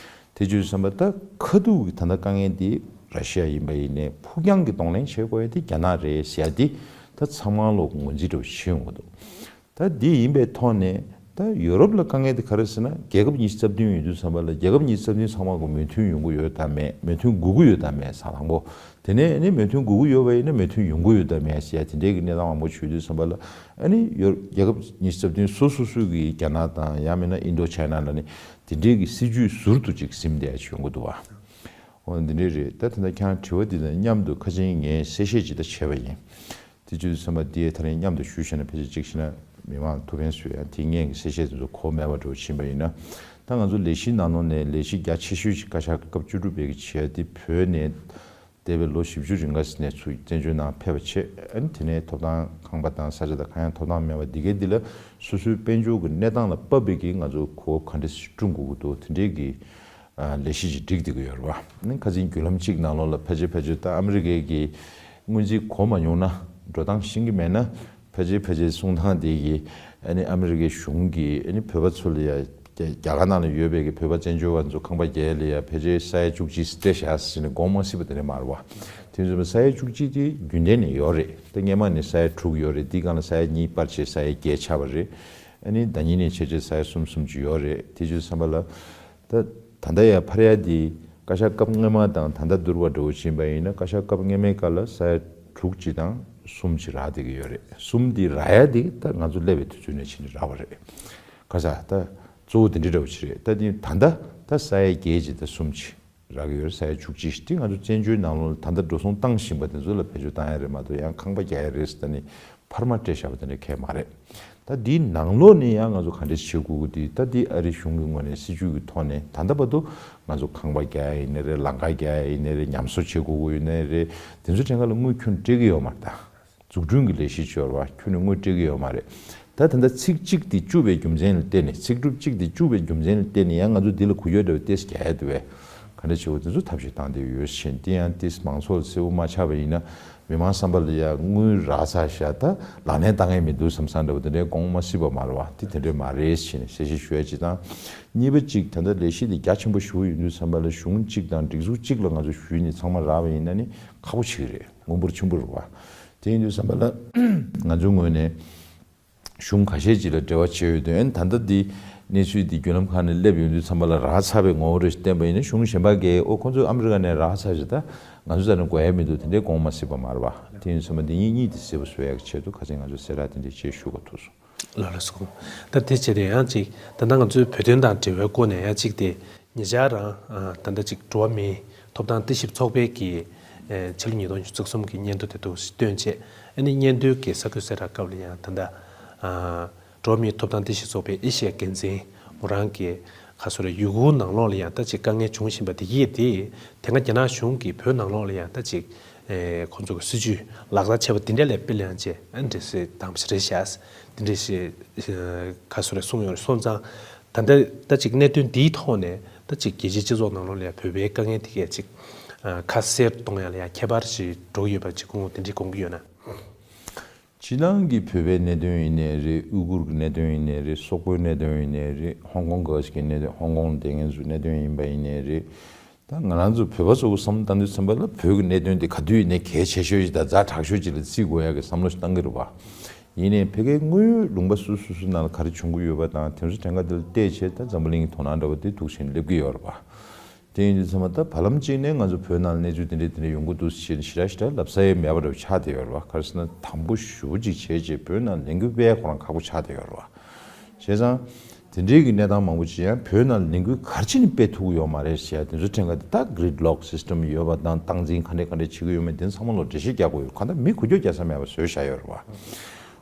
དེ་བྱས་ཙམ་པ་ད་ཁ་ཐུག་གི་ད་ལྟ་དཀའ་ངལ་དེ་ར་ཤི་ཡ་ཡིན་པ་ཡིན་ནའི་ཕུགས་རྒྱང་གི་གདོང་ལེན་བྱེད་དགོས་ཡ་དེ་རྒྱ་ནག་རེད་ཟེར་ཡ་དེ་ད་ཚང་མ་ལོག་ངོས་འཛིན་འདྲ་བོ་ཞིག་ཡོང་གི་འདུག་ད་འདི་ཡིན་པའི་ཐོག་ནས་ ད་ཡོ་རོབ་ལ་དཀའ་ངལ་དེ་ག་རེ་ཟེར་ན། རྒྱལ་ཁབ་ཉི་ཤུ་རྩ་བདུན་ཡོད་དུས་ཙམ་པ་ལ། རྒྱལ་ཁབ་ཉི་ཤུ་རྩ་བདུན་ཚང་མ་གོ་མོས་མཐུན་ཡོང་གི་ཡོད་དམ་མེད། མོས་མཐུན་དགོས་ཀྱི་ཡོད་དམ་མེད་ཟེར་དང་པོ། དེ་ནས་ཨ་ནི་མོས་མཐུན་དགོས་ཀྱི་ཡོད་པ་ཡིན་ན་མོས་མཐꯨན་ཡོང་གི་ཡོད་དམ་མེད་ཟེར་ཡ་དེ་འདྲའི་གི་གནས་སྟངས་མང་པོ་བྱུང་དུས་ཙམ་པ་ལ། ཨ་ནི་ཡོ་རྒྱལ་ཁབ་ཉི་ཤུ་རྩ་བདུན་སོ་སོ་སོའི་གི་རྒྱ་ནག་དང་ཡང་མིན་ན་ཨིན་ཌོ་ཅའི་ན་ལ་ནི་དེ་འདྲའི་གི་སྲིད་ཇུས་ཟུར་དུ་ཅིག་ཟིན་བསྡད་ཡ་ཅིག་ཡོང་གི་འདུག་བ། འོ་འདི་འདྲའི་རེད། ད་ད་ལྟ་ཁྱེད་རང་དྲི་བ་འདི་དང་མཉམ་དུ་ཁ་ཆེན་ངས་གསལ་བཤད་ཅིག་ད་བྱས་པ་ཡིན། དེ་བྱས་དུས་ཙམ་པ་འདི་ད་རིང་མཉམ་དུ་ཞུས་བྱས་ན། ཕལ་ཆེར་གཅིག་བྱས་ན་མི་མང་ཐུགས་ཕན་གསོས་ཡ། དེ་སྔོན་གྱི་གསལ་བཤད་དེ་ཚོ་གོ་མེད་པ་འདྲ་བོ་ཕྱིན་པ་ཡིན་ན། ད་ང་ཚོ་ལས་གཞིའི་ནང་ལོགས་ནས་ལས་གཞི་རྒྱ་ཆེ་ཤོས་ཤིག་བཀའ་ཤག་སྐབས་བཅུ་དྲུག་པའི་གི་བྱས་ཏེ། བོད་ནས་འདས་པའི་ལོ་བཞི་བཅུ་རིང་ག་ནས་ཚུར་བཙན་བྱོལ་ནང་ཕེབས་པ་བྱས། ཨ་ནི་དེ་ནས་ཐོབ་ཐང་ཁང་པ་དང་ས་ཆ་དང་གང་ཡང་ཐོབ་ཐང་མེད་པ་འདི་གའི་འདི་ལ་སོ་སོའི་དཔལ་འབྱོར་གྱི་གནས་སྟངས་ལ་དཔག་པའི་གི་ང་ཚོ་གོ་སྐབས་ག་འདྲ་ཞིག་བསྐྲུན་དགོས་ཀྱི་འདུག། དེ་འདྲའི་གི་ཨ་ལས་གཞི་ཅིག་བསྒྲིགས་བསྡད་ཀྱི་ཡོད་རེད་བ། ཨ་ནི་ཁ་སང་བརྒྱུད་ལམ་གཅིག་ནང་ལོགས་ལ་ཕལ་ཆེར་ཕལ་ཆེར་ད་ཨ་མི་རི་ཀའི་གི་སྔོན་རྩིས་གོ་མ་མྱོང་ན། འགྲོ་སྟངས་ཤེས་ཀྱི་མེད་ན། ཕལ་ཆེར་ཕལ་ཆེར་གསུང་སྟངས་དེ་གིས་ཨ་ནི་ཨ་མི་རི་ཀའི་གཞུང་གིས་ཨ་ནི་བོད་པ་ཚོ་ལ་ཡ། རྒྱ་རྒྱ་གར་ནང་ལ་ཡོད་པའི་གི་བོད་པ་བཙན་བྱོལ་བ་ཚོ་ཁང་པ་རྒྱག་ཡ་ལ་ཡ་ཕལ་ཆེར་ས་ཡ་བཅུ་གཅིག་སྤྲད་བཞག་ཟེར་ནས་དགོངས་མ་སྲིད་པ་དེ་འདྲ་མ་རེད་བ། དེ་ཚོ་ས་ཡ་བཅུ་གཅིག་དེ་རྒྱུན་ལྡན་ནས་ཡོད་རེད། ད་སྔོན་མ་ནས་ས་ཡ་དྲུག་ཡོད་རེད། དེའི་སྒང་ལ་ས་ཡ་གཉིས་སྤར་བྱས་ས་ཡ་བརྒྱད་ཆགས་པ་རེད། ཨ་ནི་ཟླ་ཉིན་ནས་བྱས་བྱས་ས་ཡ་གསུམ་གསུམ་ཅིག་ཡོད་རེད། དེ་བྱས་ཙམ་པ་ལ། ད་ད་ལྟ་ཡ་འཕར་ཡ་དེ་བཀའ་ཤག་སྐབས་སྔོན་མ་དང་ད་ལྟ་བསྡུར་བ་འདྲ་བོ་ཕྱིན་པ་ཡིན་ན། བཀའ་ཤག་སྐབས་སྔོན་མའི་སྐབས་ལ་ས་ཡ་དྲུག་ཅིག་དང་གསུམ་ཅིག་རག་བསྡད་ཀྱི་ཡོད་རེད། གསུམ་དེ་རག་ཡ་དེ་ད་ང་ཚོ་སླེབས་པའི་དུས་ཚོད་ནས་ཕྱིན་ནས་རག་པ་རེད། ཁ་ས་ད་གཙོ་བོ་དེ་འདྲ་འདྲ་བོ་ཅིག་རེད། ད་དེ་ད་ལྟ་ད་ས་ཡ་བརྒྱད་ཅིག་དང་གསུམ་ཅིག་རག་གི་ཡོད་རེད། ས་ཡ་བཅུ་གཅིག་དེ་ང་ཚོ་བཙན་བྱོལ་ནང་ལོགས་ལ་ད་ལྟ་འགྲོ་སོང་བཏང་བཞིན་པ་དེ་ཚོ་ལ་བེད་སྤྱོད་བཏང་ཡ་རེད་མ་གཏོགས། ཡང་ཁང་པ་རྒྱག་ཡ་རེད་ཟེར་ད་ནི་འཕར་མ་སྤྲད་བཞག་པ་དེ་འདྲ་གང་ཡང་མ་རེད། ད་དེའི་ནང་ལོགས་ནས་ཡང་ང་ཚོ་ག་འདྲས་བྱེད་དགོས་ཀྱི་འདུག། ད་དེ་ཨ་རིའི་གཞུང་གི་ངོས་ནས་སྲིད་ཇུས་ཀྱི་ཐོག་ནས་ད་ལྟ་བར་དུ་ང་ཚོ་ཁང་པ་རྒྱག་ཡ་ཡིན་ནའི་རེད། ལམ་ཁ་རྒྱག་ཡ་ཡིན་ནའི་རེད། ཉམས་གསོ་བྱེད་དགོས་ཀྱི་ཡིན་ནའི་རེད། དེ་ཚོ་ཐད་ཀ་ལ་དངུལ་ཁྱོན་སྤྲད་ཀྱི་ཡོད་མ་རེད། ད། འཛུགས་སྐྲུན་གྱི་ལས་གཞི་ཅིག་ཡོད་རེད་བ། ཁྱོན་ནས་དངུལ་སྤྲད་ཀྱི་ཡོད་མ་རེད། ད་ད་ལྟ་ཚིག་གཅིག་དེ་བཅུ་བའི་རྒྱུ་མཚན་ལ་བརྟེན་ནས། ཚིག་གྲུབ་གཅིག་དེ་བཅུ་བའི་རྒྱུ་མཚན་ལ་བརྟེན་ནས་ཡང་ང་ཚོ་འདི་ལ་འགུལ་སྐྱོད་འདྲ་བོ་ཏོག་ཙམ་རྒྱག་ཡ་འདུག་བས། ག་འདྲ་བྱེད་དགོས་དེ་ཚོ་ཐབས་ཤེས་བཏང་བསྡད་ཡོད་བཞིན། དེ་ཡང་ཏོག་ཙམ་མང་ཚོགས་ལ་གསལ་པོ་མ་ཆགས་པ་ཡིན་ན། མི་མང་བསམ་པ་ལ་ཡ་དངུལ་རག་ཚར་བཞག། ད་ལག་ལེན་བཏང་ཡས་མི་འདུག་བསམ་བསམ་འདྲ་བོ་དེ་འདྲའི་དགོངས་མ་སྲིད་པ་མ་རེད་བ། དེ་དེ་འདྲའི་མ་རེད་ཟེར་ནས་གསལ་བཤད་ཞུ་ཡ་གཅིག་དང་། གཉིས་པ་གཅིག། ད་ལྟ་ལས་གཞི་དེ་རྒྱ་ཆེན་པོ་ཞེ་པོ་ཡིན་དུས་ཙམ་པ་ལ་གཞུང་གཅིག་དང་སྒྲིག་འཛུགས་གཅིག་ལ་ང་ཚོ་ཞུས་ནས་ཚང་མ་རག་པ་ཡིན་ན་ནི་ཁག་པོ་ཆེ་གི་རེད། དངུལ་འབོར་ཆེན་པོ་རེད་བ། དེ་ཡིན་དུས་ཙམ་པ་ལ་ང་ཚོའི་ངོས་ནས་གཞུང་ཁ་ཤས་ཅིག་ལ་འབྲེལ་བ་བྱས་ཡོད་དུས། ཨ་ནི་ད་ལྟ་འདི་གནས་ཚུལ་འདི་བརྒྱུད་ལམ་ཁག་ནས་སླེབས་ཡོང་དུས་ཙམ་པ་ལ་རག་ཚར་བའི་ངོ་བོ་རེ་ཞིག་བསྟན་པ་ཡིན་ན། གཞུང་གཞན་པ་གིས་ཨོ་ཁོང་ཚོས་ཨ་མི་རི་ཀ་ནས་རག་ཚར་ཞིག། ད་ང་ཚོ་རྩ་ནས་དགོས་ཡ་མི་འདུག། དེ་འདྲའི་དགོངས་མ་སྲིད་པ་མ་རེད་བ། དེ་ཡིན་ཙམ་པ་འདི་གཉིས་འདི་གསལ་པོ་བཟོ་ཡག་གི་ཆེད་དུ་ཁ་སང་ང་ཚོས་གསལ་བསྒྲགས་དེ་འདྲའི་ཅིག་ཞུ་དགོས་ཐུག་སོང་། ལགས་ལགས་སོ། ད་དེ་བྱས་ཏེ་ཡང་ཅིག་ད་ལྟ་ང་ཚོའི་བོད་དོན་དང་འབྲེལ་བའི་སྐོར་ནས་ཡང་ཅིག་དེ། ཉེ་ཆར་རང་ཨ་ད་ལྟ་ཅིག་འགྲོ་བ་མིའི་ཐོབ་ཐང་རྟེན་གཞི་ཚོགས་པའི་གི་ཨེ་ཕྱི་ལོ་ཉིས་སྟོང་ཉི་ཤུ་རྩ་གསུམ་གི་སྙན་ཐོ་དེ་ཚོ་བཏོན་བྱས། ཨ་ནི་སྙན་ཐོའི་གི་གསར་འགོད་གསལ་བསྒྲགས་སྐབས་ལ་ཡང་ད་ལྟ་ཨ་འགྲོ་བ་མིའི་ཐོབ་ཐང་རྟེན་གཞི་ཚོགས་པའི་ཨེ་ཤི་ཡ་འགན་འཛིན་མོ་རང་གིས་ག་སོ་རེ་ཡུ་གུར་ནང་ལོགས་ལ་ཡང་ད་ཅིག་དཀའ་ངལ་བྱུང་བཞིན་པ་དེ་ཡིས་དེ། དེ་སྔ་རྒྱ་ནག་གཞུང་གིས་བོད་ནང་ལོགས་ལ་ཡང་ད་ཅིག་ཨེ་ཁོང་ཚོ་གི་སྲིད་ཇུས་ལག་བསྟར་བྱས་པ་དེ་འདྲ་ལ་དཔེ་ལེན་བྱས། ཨ་འདྲ་སེ་དང་པོ་རེད་ཤག། དེ་འདྲ་ཞིག་ག་སོ་རེ་གསུངས་ཡོད་རེད། སོང་ཙང་ད་ལྟ་ད་ཅིག་གནད་དོན་འདིའི་ཐོག་ནས་ད་ཅིག་རྒྱལ་སྤྱིའི་སྤྱི་ཚོགས་ནང་ལོགས་ལ་ཡང་བོད་པའི་དཀའ་ངལ་དེ་གས་ཅིག་ཨ་ཁ་གསལ་གཏོང་ཡ་ལ་ཡང་ཁྱད་པར་ཞིག་འགྲོ་གི་ཡོད་པ་ཅིག་སྐུ་ངོ་དེ་འདྲས་དགོངས་ཀྱི་ཡོད་ན། སྤྱིར་བཏང་གི་བོད་པའི་གནད་དོན་ཡིན་ནའི་རེད། ཨུ་གུར་གྱི་གནད་དོན་ཡིན་ནའི་རེད། སོག་པོའི་གནད་དོན་ཡིན་ནའི་རེད། ཧོང་ཀོང་ག་ཞིག་གི་གནད་དོན། ཧོང་ཀོང་ལ་བསྡད་མཁན་ཚོའི་གནད་དོན་ཡིན་པ་ཡིན་ནའི་རེད། ད་ང་རང་ཚོ་བོད་པ་ཚོ་བསམ་བློ་བཏང་དུས་ཙམ་པ་ལ་བོད་ཀྱི་གནད་དོན་དེ་ག་དུས་ཡིན་ནའི་གལ་ཆེ་ཤོས་ཤིག་དང་ཛ་དྲག་ཤོས་ཅིག་ལ་བརྩི་དགོས་ཡ་གི་བསམ་བློ་ཞིག་བཏང་གི་རེད་བ། ཡིན་ནའི་ཕ་གིའི་དངོས་ཡོད་ལུང་པ་སོ་སོ་སོ་ནང་ལ་ག་རེ་བྱུང་གི་ཡོད་པ་དང་དེ་ཚོ་གྲངས་ཀ་དེ་ལ་བལྟས་བྱས། ད་འཛམ་བུ་གླིང་གི་དོ་སྣང་འདྲ་བོ་དེ་འདུག་བྱས་ནས་སླེབས་ཀྱི་ཡོད་རེད་བ། དེ་ཡིན་དུས་ཙམ་པ་ད་བར་ལམ་གཅིག་ནས་ང་ཚོ་བོད་ནང་ལ་གནས་ཚུལ་དེ་འདྲ་དེ་འདྲ་ཡོང་གི་འདུག་ཟེར་ནས་ཞེ་དྲག་ཞེ་དྲག་ལབ་ས་ཡང་མེད་པ་འདྲ་བོ་ཆགས་བསྡད་ཡོད་རེད་བ། ག་རེ་ཟེར་ན་དམ་པོ་ཞེ་པོ་ཅིག་བྱས་བྱས་བོད་ནང་ལས་འགུལ་སྤེལ་ཡ་ཁོ་རང་ཁག་པོ་ཆགས་བསྡད་ཡོད་རེད་བ། བྱས་ཙང་དེ་འདྲའི་གི་གནས་སྟངས་མང་པོ་ཅིག་ཡང་བོད་ནང་ལས་འགུལ་ག་རེ་བྱས་ནས་སྤེལ་ཐུབ་ཀྱི་ཡོད་མ་རེད་ཟེར་ཡ་དེ་ཚོ་ཕྲན་ཁ་དེ། ད་gridlock system ཡོད་པ་དང་སྟངས་འཛིན་ག་འདྲས་ག་འདྲས་བྱེད་ཀྱི་ཡོད་མེད་དེ་ཚང་མ་ལོ་འགྲེལ་བཤད་རྒྱག་དགོས་ཡོད། གང་ལྟར་མི་འགུལ་སྐྱོད་རྒྱག་ས་མེད་པ་བཟོས་བཞག་ཡོད་རེད་བ།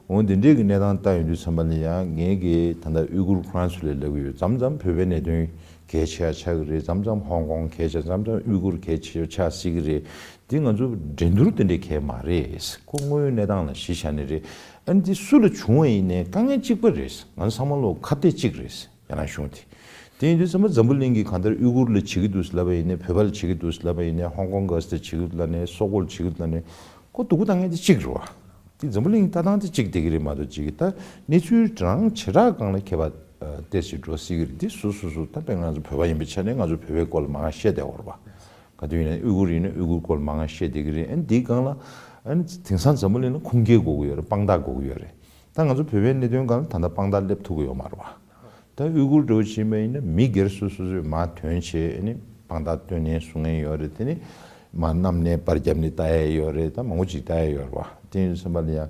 འོ་དེ་འདྲའི་གི་གནས་སྟངས་ལྟ་ཡོང་དུས་ཙམ་པ་ལ་ཡང་ངས་གི་ད་ལྟ་ཨུ་གུར་ཁོ་རང་ཚོ་ལ་ལབ་ཀྱི་ཡོད། མཚམས་མཚམས་བོད་པའི་གནད་དོན་གལ་ཆེ་ཡ་ཆགས་ཀྱི་རེད། མཚམས་མཚམས་ཧོང་ཀོང་གལ་ཆེ། མཚམས་མཚམས་ཨུ་གུར་གལ་ཆེ་ཡ་ཆགས་སྲིད་ཀྱི་རེད། འདི་ང་ཚོ་འགྲན་བསྡུར་དེ་འདྲའི་གལ་མ་རེད། ཁོ་དངོས་ཡོད་གནས་སྟངས་ལ་གཞི་བཞག་ནས་རེད། ཨ་ནི་འདི་སུ་ལ་བྱུང་བ་ཡིན་ནའི་དཀའ་ངལ་གཅིག་པ་རེད། ང་ཚོ་ཚང་མ་ལོ་ཁ་གཏད་གཅིག་རེད། རྒྱ་ནག་གཞུང་དེ། དེ་ཡིན་དུས་ཙམ་པ་འཛམ་བུ་གླིང་གིས་གང་ལྟར་ཨུ་གུར་ལ་བྱེད་ཀྱི་འདུག་ཟེར་ལབ་པ་ཡིན་ནའི། བོད་པ་ལ་བྱེད་ཀྱི་འདུག་ཟེར་ལབ་པ་ཡིན་ནའི། ཧོང་ཀོང་ག་ཟེར་བྱེད་ཀྱི་འདུག་ལབ་ནའི། སོག་པོ་ལ་བྱེད་ཀྱི་འདུག་ལབ་ནའི། ཁོ་སྡུག་པོ་བཏང་མཁན་དེ་གཅིག་རེད་བ། དེ་འཛམ་བུ་གླིང་ལྟ་སྟངས་དེ་གཅིག་བསྡད་ཀྱི་རེད་མ་གཏོགས། གཅིག་གི་ད་གནས་ཚུལ་རང་བྱེ་བྲག་སྒང་ལ་ཁྱད་པར་ཏོག་ཙམ་འགྲོ་སྲིད་ཀྱི་རེད། དེ་སོ་སོ་སོ་ད་དཔེར་ང་ཚོ་བོད་པ་ཡིན་པའི་ཆ་ནས་ང་ཚོ་བོད་པའི་སྐོར་ལ་མང་བཤད་བསྡད་ཡོད་རེད་བ། ག་དུས་ཡིན་ན་ཨུ་གུར་ཡིན་ན་ཨུ་གུར་སྐོར་ལ་མང་བཤད་བསྡད་ཀྱི་རེད། ཨ་ནི་དེའི་སྒང་ལ་ཨ་ནི་དེང་སང་འཛམ་བུ་གླིང་ལ་ཁུངས་སྐྱེལ་དགོས་ཀྱི་ཡོད་རེད། དཔང་རྟགས་དགོས་ཀྱི་ཡོད་རེད། ད་ང་ཚོ་བོད་པའི་གནད་དོན་སྒང་ལ་ད་ལྟ་དཔང་རྟགས་སླེབས་ཐུབ་ཀྱི་ཡོད་མ་རེད་བ། ད་ཡུ་གུར་འདྲ་བོ་ཅིག་ཡིན་པ་ཡིན་ན་མི་སྒེར་སོ་སོ་སོས་མར་ཐོན་བྱས་ཨ་ནི་དཔང་རྟགས་སྟོན་ནས་གསུང་མཁན་ཡོད་རེད། དེ་ནི་མར་བསྣམས་ནས་པར་བརྒྱབ་ནས་ལྟ་ཡས་ཡོད་རེད། ད་མང་པོ་ཅིག་ལྟ་ཡས་ཡོད་རེད་བ། དེ་ཡིན་དུས་ཙམ་པ་ལ་ཡ།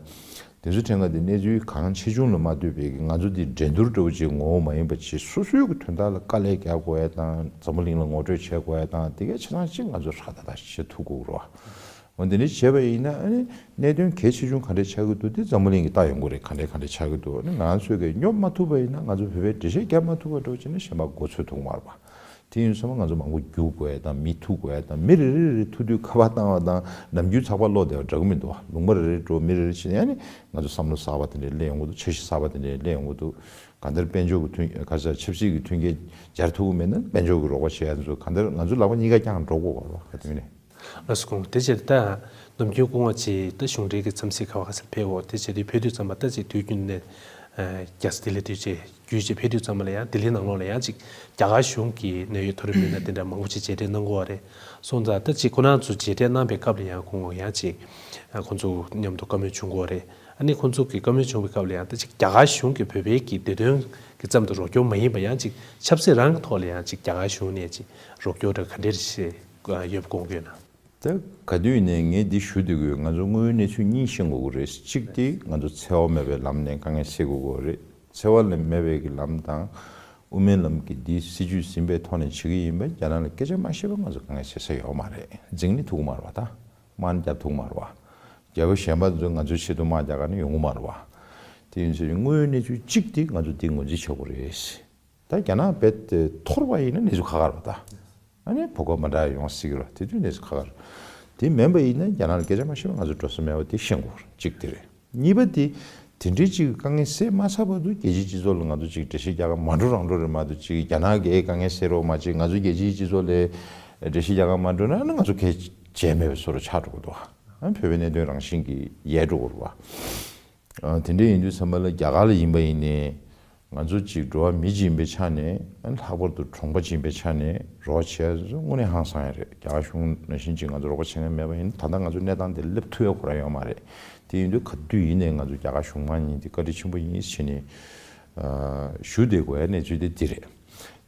དེ་ཚོའི་ཕྲན་ཁ་དེ་གནས་ཚུལ་གང་ཆེ་ཆུང་ལ་མ་ལྟོས་པའི་གི་ང་ཚོ་འདི་འགྲན་བསྡུར་འདྲ་བོ་ཅིག་ངོ་བོ་མ་ཡིན་པ་ཅིག་སོ་སོའི་གི་དོན་དག་ལ་དཀའ་ལས་རྒྱག་དགོས་ཡ་དང་། འཛམ་བུ་གླིང་ལ་ངོ་སྤྲོད་བྱེད་དགོས་ཡ་དང་། དེ་གའི་ཆ་ཚང་ཅིག་ང་ཚོ་ཧྲ་ཏག་ཏག་བྱེད་ཐུབ་དགོས་རེད་བ། འོ་འདི་འདྲ་བྱས་པ་ཡིན་ན་ཨ་ནི་གནད་དོན་གལ་ཆེ་ཆུང་ག་འདྲས་ཆགས་ཀྱི་འདུག་དེ་འཛམ་བུ་གླིང་གིས་ལྟ་ཡོང་གི་རེད། ག་འདྲས་ག་འདྲས་ཆགས་ཀྱི་འདུག་ཨ་ནི་ང་ཚོས་གི་སྙོབ་མ་ཐུབ་པ་ཡིན་ན་ང་ཚོ་བོད་པས་འགྲེལ་བཤད་རྒྱག་མ་ཐུབ་པ་འདྲ་བོ་བྱས་ན་གཞན་པ་མགོ་ཚོས་ཐུབ་ཀྱི་མ་རེད་པ། དེ་ཡིན་ཙང་ང་ཚོ་མང་པོ་རྒྱུག་དགོས་ཡ་དང་། མི་ཐུག་དགོས་ཡ་དང་། མི་རེ་རེ་རེ་ཐུག་དུས་ཁ་པར་བཏང་བ་དང་ནམ་རྒྱུན་ཚགས་པར་ཀློག་བསྡད་པ་འདྲ་གི་མི་འདུག་ལུང་པ་རེ་རེ་འགྲོ། མི་རེ་རེ་བྱས་ནས་ཨ་ནི་ང་ཚོ་བསམ་བློ་གསར་པ་དེ་འདྲས་སླེབས་ཡོང་གི་འདུག་འཆར་གཞི་གསར་པ་དེ་འདྲས་སླེབས་ཡོང་གི་འདུག་གང་ལྟར་དཔལ་འབྱོར་གྱི་མཐུན་ག་ས་ཆབ་སྲིད་ཀྱི་མཐུན་རྐྱེན་སྦྱར་ཐུབ་ཀྱི་མེད་ན་དཔལ་འབྱོར་གྱི་རོགས་པ་བྱེད་ཡ་ཚོ་གང་ལྟར་ང་ཚོ་ལག་པ་གཉིས་ཀ་བརྐྱངས་འགྲོ་དགོས་པ་རེད་བ། ག་དུས་ནས། ལགས་སོ། དགོངས། དེ་བྱས་ད་ནམ་རྒྱུན་སྐུ་ངོ་ཅིག་ད་གཞུང་འབྲེལ་གྱི་འཚམས་གཟིགས་ག་བ་ག་ས་ཕེབས་འོ། དེ་བྱས་དུས་ཕེབས་དུས་ཙམ་པ་ད་ཅིག་དུས་རྒྱུན་ནས་རྒྱ་སེ་ལྡི་ལི་དུས་ཆེན་བརྒྱུད་བྱས་ཕེབས་དུས་ཙམ་པ་ལ་ཡང་ལྡི་ལི་ནང་ལོགས་ལ་ཡང་ཅིག་རྒྱ་གར་གཞུང་གི་གནད་ཡོད་མཐོ་རིམ་མི་སྣ་དེ་འདྲ་མང་པོ་ཅིག་མཇལ་འཕྲད་གནང་གི་ཡོད་རེད། སོང་ཙང་ད་ཅིག་ཁོ་རང་ཚོ་མཇལ་འཕྲད་གནང་པའི་སྐབས་ལ་ཡང་སྐུ་ངོ་ཡང་ཅིག་ཁོང་ཚོ་མཉམ་དུ་བཀའ་མོལ་བྱུང་གི་ཡོད་རེད། ཨ་ནི་ཁོང་ཚོ་གི་བཀའ་མོལ་བྱུང་བའི་སྐབས་ལ་ཡང་ད་ཅིག་རྒྱ་གར་གཞུང་གིས་བོད་པའི་གི་བདེ་དོན་གི་ཙམ་དུ་རོགས་སྐྱོར་མ་ཡིན་པ་ཡང་ཅིག་ཆབ་སྲིད་རང་གི་ཐོག་ལ་ཡང་ཅིག་རྒྱ་གར་གཞུང་ནས་ཅིག་རོགས་སྐྱོར་འདྲ་ག་འདྲ་ཞིག་ཡོད་པ་དགོངས་ཀྱི་ཡོད་ན། ད་ག་དུས་ནས་ངས་འདི་ཞུ་བསྡད་ཀྱི་ཡོད། ང་ཚོ་དངོས་ཡོད་གནས་ཚུལ་གཉིས་ཤེས་དགོས་ཀྱི་རེད། གཅིག་དེ་ང་ཚོ་འཚེ་བ་མེད་པའི་ལམ་ནས་དཀའ་ངལ་སེལ་དགོས་ཀྱི་རེད། འཚེ་བ་ལ་མེད་པའི་གི་ལམ་དང་དབུ་མའི་ལམ་གྱི་འདི་སྲིད་ཇུས་ཟིན་པའི་ཐོག་ནས་བྱེད་ཀྱི་ཡིན་པ་རྒྱ་ནག་ལ་སྐད་ཆ་མ་བཤད་པ་ང་ཚོ་དཀའ་ངལ་སེལ་ས་ཡོད་མ་རེད། འཛིང་ནི་ཐུབ་ཀྱི་མ་རེད་བ། ད་དམག་ནི་རྒྱབ་ཐུབ་ཀྱི་མ་རེད་བ། རྒྱལ་པོ་གཞན་པ་ཚོས་ང་ཚོའི་ཆེད་དུ་དམག་རྒྱག་ག་ནི་ཡོང་གི་མ་རེད་བ། དེ་ཡིན་ཚེ་དངོས་ཡོད་གནས་ཚུལ་གཅིག་དེ་ང་ཚོ་འདི་ངོས་འཛིན་བྱེད་དགོས་རེད། ད་རྒྱ་ནག་རྦད་དེ་འཐོར་བ་ཡིན་ན་གནས་ཚུལ་ཁག་ཁག་རེད་པ། ད་ཨ་ནི་བོད་སྐད་མ་འདྲ་ཡོང་སྲིད་ཀྱི་རེད། དེ་དུས་གནས་ཚུལ་ཁག་ཁག་རེད། དེ་མིན་པ་ཡིན་ན་རྒྱ་ནག་ལ་སྐད་ཆ་མ་བཤད་པ་ང་ཚོ་འགྲོ་ས་མེད་པ་དེ་ཤེས་དགོས་རེད། གཅིག་དེ་རེད། གཉིས་པ་དེ་དེ་འདྲའི་ཅིག་དཀའ་ངལ་སེལ་མ་ཚར་བར་དུ་རྒྱལ་སྤྱིའི་སྤྱི་ཚོགས་ལ་ང་ཚོ་ཅིག་འགྲེལ་བཤད་རྒྱག་ག་མ་འགྲོ་རང་འགྲོ་རེད་མ་གཏོགས། ཅིག་རྒྱ་ནག་གིས་དཀའ་ངལ་སེལ་རོགས་མ་བྱེད། ང་ཚོ་རྒྱལ་སྤྱིའི་སྤྱི་ཚོགས་ལ་འགྲེལ་བཤད་རྒྱག་ག་མ་འགྲོ་ན་ཨ་ནི་ང་ཚོ་གལ་བྱས་མེད་པའི་བཟོ་འདྲ་ཆགས་འགྲོ་གི་འདུག་ཨ་བོད་པའི་གནད་དོན་རང་བཞིན་གྱིས་ཡལ་འགྲོ་གི་རེད་པ། ཨ། དེ་འདྲ་ཡིན་དུས་ཙམ་པ་ལ་རྒྱ་གར་ལ་ཡིན་པ་ཡིན་ནའི་ང་ཚོ་གཅིག་འགྲོ་བ་མི་གཅིག་ཡིན་པའི་ཆ་ནས། ཨ་ནི་ལྷག་པར་དུ་གྲོང་པ་གཅིག་ཡིན་པའི་ཆ་ནས་རོགས་བྱས་ཚོ་དངོས་གནས་ཧང་སང་ཡ་རེད། རྒྱ་གར་གཞུང་ནང་བཞིན་གཅིག་ང་ཚོ་རོགས་པ་བྱེད་མཁན་མེད་པ་ཡིན་ན་ད་ལྟ་ང་ཚོ་གནས་སྟངས་དེ་སླེབས་ཐུབ་ཡ་ཁོ་རང་ཡོད་མ་རེད། དེ་ཡིན་དུས་ག་དུས་ཡིན་ནའི་ང་ཚོ་རྒྱ་གར་གཞུང་མང་ཉིད་དེ་བཀའ་དྲིན་ཆེན་པོ་ཡིན་ཟེར་ནས་ཨ་ཞུ་བསྡད་དགོས་ཡ་གནས་ཚུལ་དེ་འདི་རེད།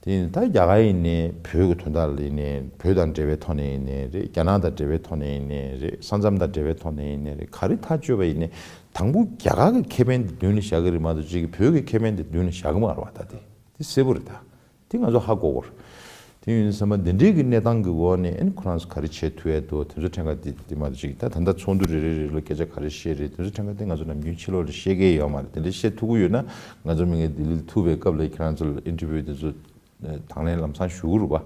དེ་ཡིན་ད་རྒྱ་གར་ཡིན་ནའི་བོད་ཀྱི་དོན་དག་ལ་ཡིན་ནའི། བོད་དང་འབྲེལ་བའི་ཐོག་ནས་ཡིན་ནའི་རེད། རྒྱ་ནག་དང་འབྲེལ་བའི་ཐོག་ནས་ཡིན་ནའི་རེད། ས་མཚམས་དང་འབྲེལ་བའི་ཐོག་ནས་ཡིན་ནའི་རེད། ག་རེ་ཐག་གཅོད་པ་ཡིན་ནའི་དང་པོ་རྒྱ་གར་གྱི་ཁེ་ཕན་དེ་མདུན་ལ་བཞག་གི་རེད་མ་གཏོགས་ཅིག་བོད་ཀྱི་ཁེ་ཕན་དེ་མདུན་ལ་བཞག་གི་མ་རེད་བ། ད་དེ་དེ་གསལ་པོ་རེད། ད་དེ་ང་ཚོ་ཧ་གོ་དགོས་རེད། དེ་ཡིན་ཙང་མ་འདི་འདྲའི་གི་གནས་སྟངས་ཀྱི་འོག་ནས་ཨ་ནི་ཁོ་རང་ཚོ་ག་རེ་བྱེད་ཐུབ་ཡས་འདུག་དེ་ཚོ་ཕྲན་ཁ་དེ་དེ་མ་གཏོགས་ཅིག་ད་ད་ལྟ་ཚོགས་འདུ་རེ་རེ་རེ་ལ་སྐད་ཆ་ག་རེ་བཤད་རེད། དེ་ཚོ་ཕྲན་ཁ་དེ་ང་ཚོ་ནམ་རྒྱུན་ཕྱི་ལོགས་ལ་བཤད་མཁན་ཡོད་མ་རེད། དེ་འདྲ་བཤད་ཐུབ་ཀྱི་ཡོད་ན་ང་ཚོ་མི་ངན་ལྡི་ལི་ལ་ཐུག་པའི་སྐབས་ལ་ཁྱེད་རང་ཚོ་ལ་ཨིན་ཊར་བིའུ་དེ་ཚོ་དང་ལེན་ལམ་སང་ཞུ་གི་རེད་པ།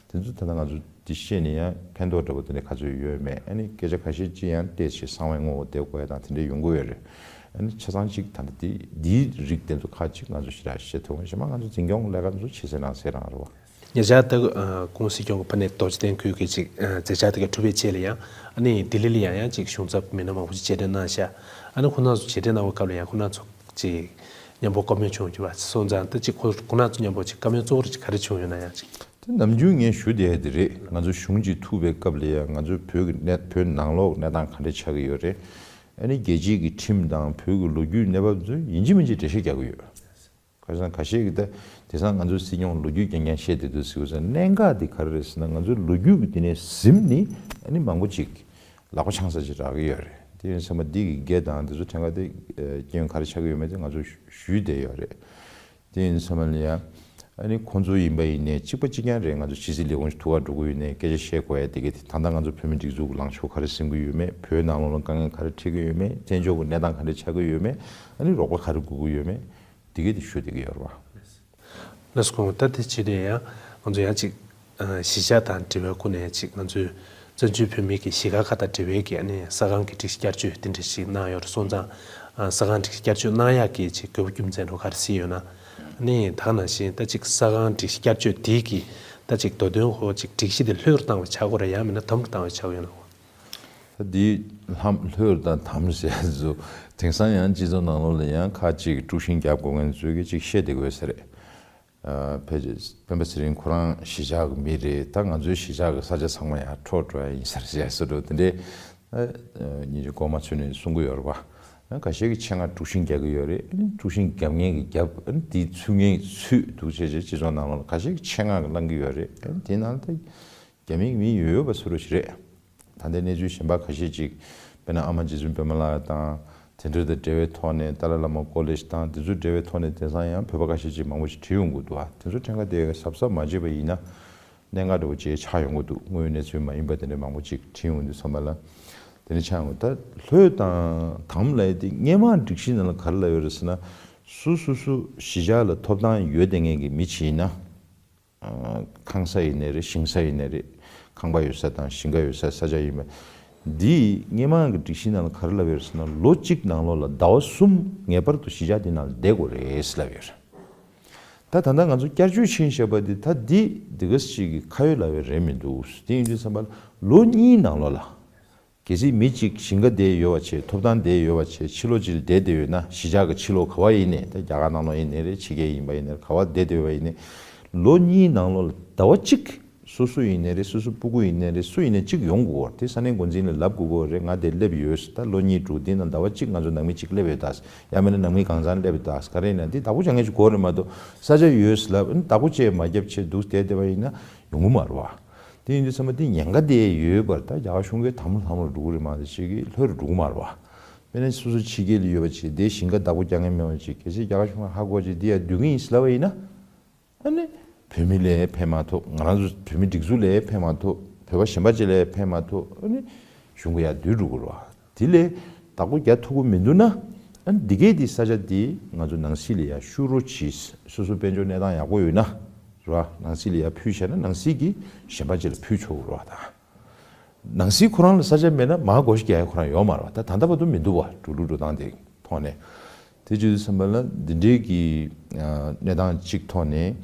དེ་ཚོ་ད་ལྟ་ང་ཚོ་འདི་བཤད་ནས་ཡང་ཕན་ཐོགས་འདྲ་པོ་དེ་འདྲ་ག་ཚོད་ཡོད་མེད། ཨ་ནི་སྐད་ཆ་ཁ་ཤས་ཅིག་ཡང་ཏོག་ཙམ་གསང་བའི་ངོ་བོ་བསྡད་དགོས་ཡ་དང་དེ་འདྲ་ཡོང་གི་ཡོད་རེད། ཨ་ནི་ཆ་ཚང་ཅིག་ད་ལྟ་འདི་འདིའི་རིགས་དེ་ཚོ་ཁག་ཅིག་ང་ཚོ་ཞེ་དྲག་བཤད་ཐུབ་ཡོད་མ་རེད། གཞན་པ་ང་ཚོ་འཛིན་སྐྱོང་ལས་ཀ་དེ་ཚོ་བྱེད་སའི་ནང་གསེས་རང་རེད་པ། ཉེ་ཆར་ད་ཨ་ཁུ་ངོ་སྲིད་སྐྱོང་གི་ཕ་ནས་རྡོ་རྗེ་གདན་ཁུལ་གྱི་ཅིག་ཨ་མཛད་འཆར་དེ་ག་གྲུབ་པའི་རྗེས་ལ་ཡང་ཨ་ནི་ལྡི་ལི་ལ་ཡང་ཡང་ཅིག་གཞུང་ཚབ་མི་སྣ་མང་པོ་ཅིག་མཇལ་འཕྲད་གནང་ཤག་ཨ་ནི་ཁོང་རྣམ་ཚོ་མཇལ་འཕྲད་གནང་བའི་སྐབས་ལ་ཡང་ཁོང་རྣམ་ཚོ་ཅིག་མཉམ་པོ་བཀའ་མོལ་བྱུང་རྒྱུ་བ་སོང་ཙང་ད་ཅིག་ཁོ་ཁོང་རྣམ་ཚོ་མཉམ་པོ་ཅིག་བཀའ་མོལ་གཙོ་བོར་ཅིག་ག་རེ་བྱུང་ཡོད་ན་ཡང་ཅིག་དེ་ནམ་རྒྱུན་ངས་ཞུ་བསྡད་ཡ་དེ་རེད། ང་ཚོ་གཞུང་ཅིག་ཐུག་པའི་སྐབས་ལ་ཡང་ང་ཚོའི་བོད་ཀྱི་གནས་བོད་ནང་ལོགས་གནས་སྟངས་ག་འདྲ་ཆགས་ཀྱི་ཡོད་རེད། ཨ་ནི་རྒྱལ་སྤྱིའི་གི་ཁྲིམས་དང་བོད་ཀྱི་ལོ་རྒྱུས་གནས་བབ་ཚོ་ཡིན་གཅིག་མིན་གཅིག་འགྲེལ་བཤད་རྒྱག་གི་ཡོད། ཁ་སང་ཁ་ཤས་ཀྱིས་ད་དེང་སང་ང་ཚོའི་སྲིད་སྐྱོང་ལོ་རྒྱུས་རྐྱང་རྐྱང་བཤད་བསྡད་འདུག་ཟེར་བ་ཙང་། གནད་འགག་དེ་ག་རེ་རེད་ཟེར་ན་ང་ཚོའི་ལོ་རྒྱུས་ཀྱི་དེ་ནས་ཟིན་ནི་ཨ་ནི་མང་པོ་ཅིག་ལག་པ་འཆང་ས་ཅིག་རག་གི་ཡོད་རེད། དེ་ཡིན་ཙང་མ་འདི་གི་འགན་དང་དེ་ཚོ་ཕྲན་ཁ་དེ་ཨ་སྐྱོན་ག་རེ་ཆགས་ཀྱི་ཡོད་མེད་དེ་ང་ཚོ་ཞུས་བསྡད་ཡོད་རེད། དེ་ཡིན་ཙང་མ་ལ་ཡ་ཨ་ནི་ཁོང་ཚོ་ཡིན་པ་ཡིན་ནའི་གཅིག་པ་གཅིག་རྐྱང་རེད། ང་ཚོ་ཕྱི་སྲིད་ལས་ཁུངས་ཤིག་ཐུག་ག་འགྲོ་གི་ཡོད་ནའི་སྐད་ཆ་བཤད་དགོས་ཡ་དེ་ག་དེ་ད་ལྟ་ང་ཚོ་བོད་མིའི་སྒྲིག་འཛུགས་ཀྱི་ལངས་ཕྱོགས་ག་རེ་ཟིན་གྱི་ཡོད་མེད། བོད་ནང་ལོགས་ལ་དཀའ་ངལ་ག་རེ་འཕྲད་ཀྱི་ཡོད་མེད། བཙན་བྱོལ་གྱི་གནས་སྟངས་ག་འདྲ་ཆགས་ཀྱི་ཡོད་མེད། ཨ་ནི་རོགས་པ་ག་རེ་དགོས་ཀྱི་ཡོད་མེད། དེ་གས་དེ་ཞུ་བསྡད་ཀྱི་ཡོད་རེད་བ། ལགས་སོ། ད་དེ་བྱས་ཏེ་ཡང་ང་ཚོ་ཡང་ཅིག་ཨ་གཞིས་ཆགས་དང་འབྲེལ་བའི་སྒོ་ནས་ཅིག་ང་ཚོའི་བཙན་བྱོལ་བོད་མིའི་གི་གཞིས་ཀ་ཁག་དང་འབྲེལ་བའི་གི་ཨ་ནི་ས་ཁང་གི་སྒྲིག་གཞི་བསྐྱར་བཅོས་དེ་འདྲ་ཞིག་གནང་ཡོད་རེད། སོང་ཙང་ཨ་ས་ཁང་སྒྲིག་གཞི་བསྐྱར་བཅོས་གནང་ཡག་གི་ཅིག་དགོས་པ་རྒྱུ་མཚན་འདྲ་བོ་ག་རེ་གཟིགས་ཡོད་ན། ཨ་ནི་ད་ག་ནང་བཞིན་ད་ཅིག་ས་ཁང་སྒྲིག་གཞི་བསྐྱར་བཅོས་དེ་གི་ད་ཅིག་དོ་དོན་ཧོ་ཅིག་སྒྲིག་གཞི་དེ་ལྷོད་རུ་བཏང་བ་ཆགས་ཀྱི་རེད། ཡང་མིན་ན་དམ་རུ་བཏང་བ་ཆགས་ཀྱི་ཡོད་ན། ད་འདི་ལྷམ་ལྷོད་དང་དམ་ཟེར་ཚོ་དེང་སང་ཡང་སྤྱི་ཚོགས་ནང་ལོགས་ལ་ཡང་ཁ་ཅིག་དཀྲུག་ཤིང་རྒྱབ་དགོས་མཁན་ཚོས་གི་ཅིག་བཤད་བསྡད་དགོས་ས་རེད། ཨ་ཕལ་ཆེར་སྤེན་པ་ཚེ་རིང་ཁོ་རང་གཞིས་ཆགས་ཀྱི་མི་རེད། ད་ང་ཚོའི་གཞིས་ཆགས་ཀྱི་ས་ཆ་ཚང་མ་ཡང་འཕྲོག་འགྲོ་ཡ་ཡིན་ས་རེད་ཟེར་འདྲ་དེ་འདྲའི་ཨ་ཉིན་རེ་མགོ་མ་ཚོས་ནས་གསུང་གི་ཡོད་རེད་པ། ཁ་ཤས་ཀྱིས་ཆེད་མངགས་དཀྲུག་ཤིང་རྒྱག་གི་ཡོད་རེད། དཀྲུག་ཤིང་རྒྱབ་མཁན་གྱིས་རྒྱབ། དེ་ཚུད་མཁན་གྱིས་ཚུད་འདུག་བྱས་བྱས་སྤྱི་ཚོགས་ནང་ལོགས་ལ་ཁ་ཤས་ཀྱིས་ཆེད་མངགས་ཀྱིས་བསླང་གི་ཡོད་རེད། དེ་ནང་ལ་ད་རྒྱབ་མཁན་གྱི་མི་ཡོད་ཡོད་པ་བཟོ་འདྲ་ཞིག་རེད། ད་ལྟའི་གནས་ཚུལ་གཞན་པ་ཁ་ཤས་ཅིག་དཔེར་ན་ཨ་མ་རྗེ་བཙུན་པད་མ་ལགས་དང་དེ་འདྲ་དང་འབྲེལ་བའི་ཐོག་ནས། ཏཱ་ལའི་བླ་མ་ཀོ་ལེ་ཇི་དང་དེ་ཚོ་འབྲེལ་བའི་ཐོག་ནས། དེང་སང་ཡང་བོད་པ་ཁ་ཤས་ཅིག་མང་པོ་ཞིག་བྲིས་ཡོང་གི་འདུག་ཨ། དེ་ཚོ་ཕྲན་ཁ་དེ་གཟབ་གཟབ་མ་བྱས་པ་ཡིན་ན། གནད་འགག་འདྲ་བོ་ཅིག་ཆགས་ཡོང་གི་འདུག་དངོས་ཡོད་གནས་ཚུལ་མ་ཡིན་པ་དེ་འདྲ་མང་པོ་ཅིག་བྲིས་ཡོང་གི་འདུག་བསམ་པ་ལ། དེ་འདྲ་ཆགས་ཡོང་གི། ད་ལྷོད་དང་དམ་ལབ་ཡ་དེ་སྔོན་མ་སྒྲིག་གཞི་ནང་ལ་ག་རེ་ལབ་ཡོད་རེད་ཟེར་ན། སོ་སོ་སོ་གཞིས་ཆགས་ལ་ཐོབ་ཐང་ཡོད་བསྡད་མཁན་གྱི་མི་ཅིག་ཡིན་ན། ཨ། ཁང་ས་ཡིན་ནའི་རེད། ཞིང་ས་ཡིན་ནའི་རེད། ཁང་པ་ཡོད་ས་དང་ཞིང་ཁ་ཡོད་ས་ས་ཆ་ཡིན་པ། འདི་སྔོན་མ་གི་སྒྲིག་གཞི་ནང་ལ་ག་རེ་ལབ་ཡོད་རེད་ཟེར་ན། ལོ་གཅིག་ནང་ལོགས་ལ་ཟླ་བ་གསུམ་ངེས་པར་དུ་གཞིས་ཆགས་འདི་ནང་ལ་བསྡད་དགོས་རེད་ལབ་ཡོད་རེད། ད་ད་ལྟ་ང་ཚོ་བསྐྱར་བཅོས་ཕྱིན་བཞག་པ་འདི། ད་འདི་འདི་ག་ཅིག་གི་ཁ་ཡོད་ལག་ཡོད་རེད་མི་འདུག་དེ་ཡིན་དུས་ཙམ་པ་ལ་ལོ་གཉིས་ནང་ལོགས་ལ། གལ་སྲིད་མི་གཅིག་ཞིང་ཁ་དེ་ཡོད་པ་བྱས། ཐོབ་ཐང་དེ་ཡོད་པ་བྱས། ཕྱི་ལོགས་ཅིག་ལ་བསྡད་བསྡད་ཡོད་ན། གཞིས་ཆགས་ཀྱི་ཕྱི་ལོགས་ག་བ་ཡིན་ནའི། ད་རྒྱ་གར་ནང་ལོགས་ཡིན་ནའི་རེད། ཕྱི་རྒྱལ་ཡིན་པ་ཡིན་ནའི་རེད། ག་བ་བསྡད་བསྡད་ཡོད་པ་ཡིན་ནའི། ལོ་གཉིས་ནང་ལོགས་ལ་ཟླ་བ་གཅིག་སོ་སོ་ཡིན་ནའི་རེད། སོ་སོ་སྤུ་གུ་ཡིན་ནའི་རེད། སུ་ཡིན་ནའི་གཅིག་ཡོང་དགོས་རེད། དེ་ས་གནས་འགོ་འཛིན་ལ་ལབ་དགོས་ཀྱི་རེད། ང་དེ་སླེབས་ཡོད། ད་ལོ་གཉིས་དྲུག་འདི་ནང་ཟླ་བ་གཅིག་ང་ཚོ་ནང་མི་གཅིག་སླེབས་ཡོད་ད། ཡང་མིན་ན་ནང་མི་གང་ཚང་སླེབས་ཡོད་ད། ག་རེ་ཡིན་ན་འདི་བདག་པོ་རྒྱག་མཁན་ཞིག་དགོས་རེད་མ་གཏོགས། ས་ཆ་ཡོད་ལབ་བདག་པོ་བྱས་མ་རྒྱབ་བྱས་འདུག་བསྡད་བསྡད་པ་ཡིན་ན་ཡོང་གི་མ་རེད་བ། དེ་ཡིན་དུས་ཙམ་པ་འདི་ཉེན་ཁ་དེ་ཡོད་པ་རེད། ད་རྒྱ་གར་གཞུང་གིས་དམ་ལྷམ་ལ་འགྲོ་གི་རེད་མ་གཏོགས་ཅིག་གིས་ལྷོད་རུ་འགྲོ་གི་མ་རེད་བ། དཔེར་ན་སོ་སོ་ཕྱི་རྒྱལ་ལ་ཡོད་པ་ཅིག་དེ་ཞིང་ཁ་བདག་པོ་རྒྱག་མཁན་མེད་པ་ཅིག་གལ་སྲིད་རྒྱ་གར་གཞུང་ལ་ཧ་གོ་བ་ཅིག་འདི་ཡར་སྡོད་ཀྱི་ཡིན་ཟེར་ལབ་པ་ཡིན་ན། ཨ་ནི་བོད་མི་ལ་ཕན་མ་ཐོགས། ང་རང་ཚོ་བོད་མི་སྒྲིག་འཛུགས་ལ་ཕན་མ་ཐོགས། བོད་པ་གཞན་པ་ཅིག་ལ་ཕན་མ་ཐོགས། ཨ་ནི་གཞུང་གིས་ཡར་བསྡུས་འགྲོ་གི་རེད་བ། དེ་ལས་བདག་པོ་རྒྱག་ཐུབ་ཀྱི་མི་འདུག་ན། ཨ་ནི་འདི་གས་དེ་ས་ཆ་དེ་ང་ཚོ་ནང་སྲིད་ལ་ཡར་བཤུ་རོགས་གྱིས། སོ་སོ་དཔལ་འབྱོར་གནས་སྟངས་ཡག་པོ་ཡོད་ན་རེད་བ། ནང་སྲིད་ལ་ཡར་ཕུལ་བྱས་ན་ནང་སྲིད་ཀྱིས་གཞན་པ་ཅིག་ལ་ཕུལ་ཆོག་གི་རེད་བ། ད་ནང་སྲིད་ཁོ་རང་ལ་ས་ཆ་མེད་ན་མར་སྒོ་ཕྱེ་རྒྱག་ཡ་ཁོ་རང་ཡོད་མ་རེད་བ། ད་ད་ལྟ་བར་དུ་མི་འདུག་བ། འགྲོ་ལུགས་འགྲོ་སྟངས་དེ་ཐོག་ནས། དེ་བྱེད་དུས་ཙམ་པ་ལ་འདི་འདྲའི་གི་ཨ་གནས་སྟངས་གཅིག་ཐོག་ནས་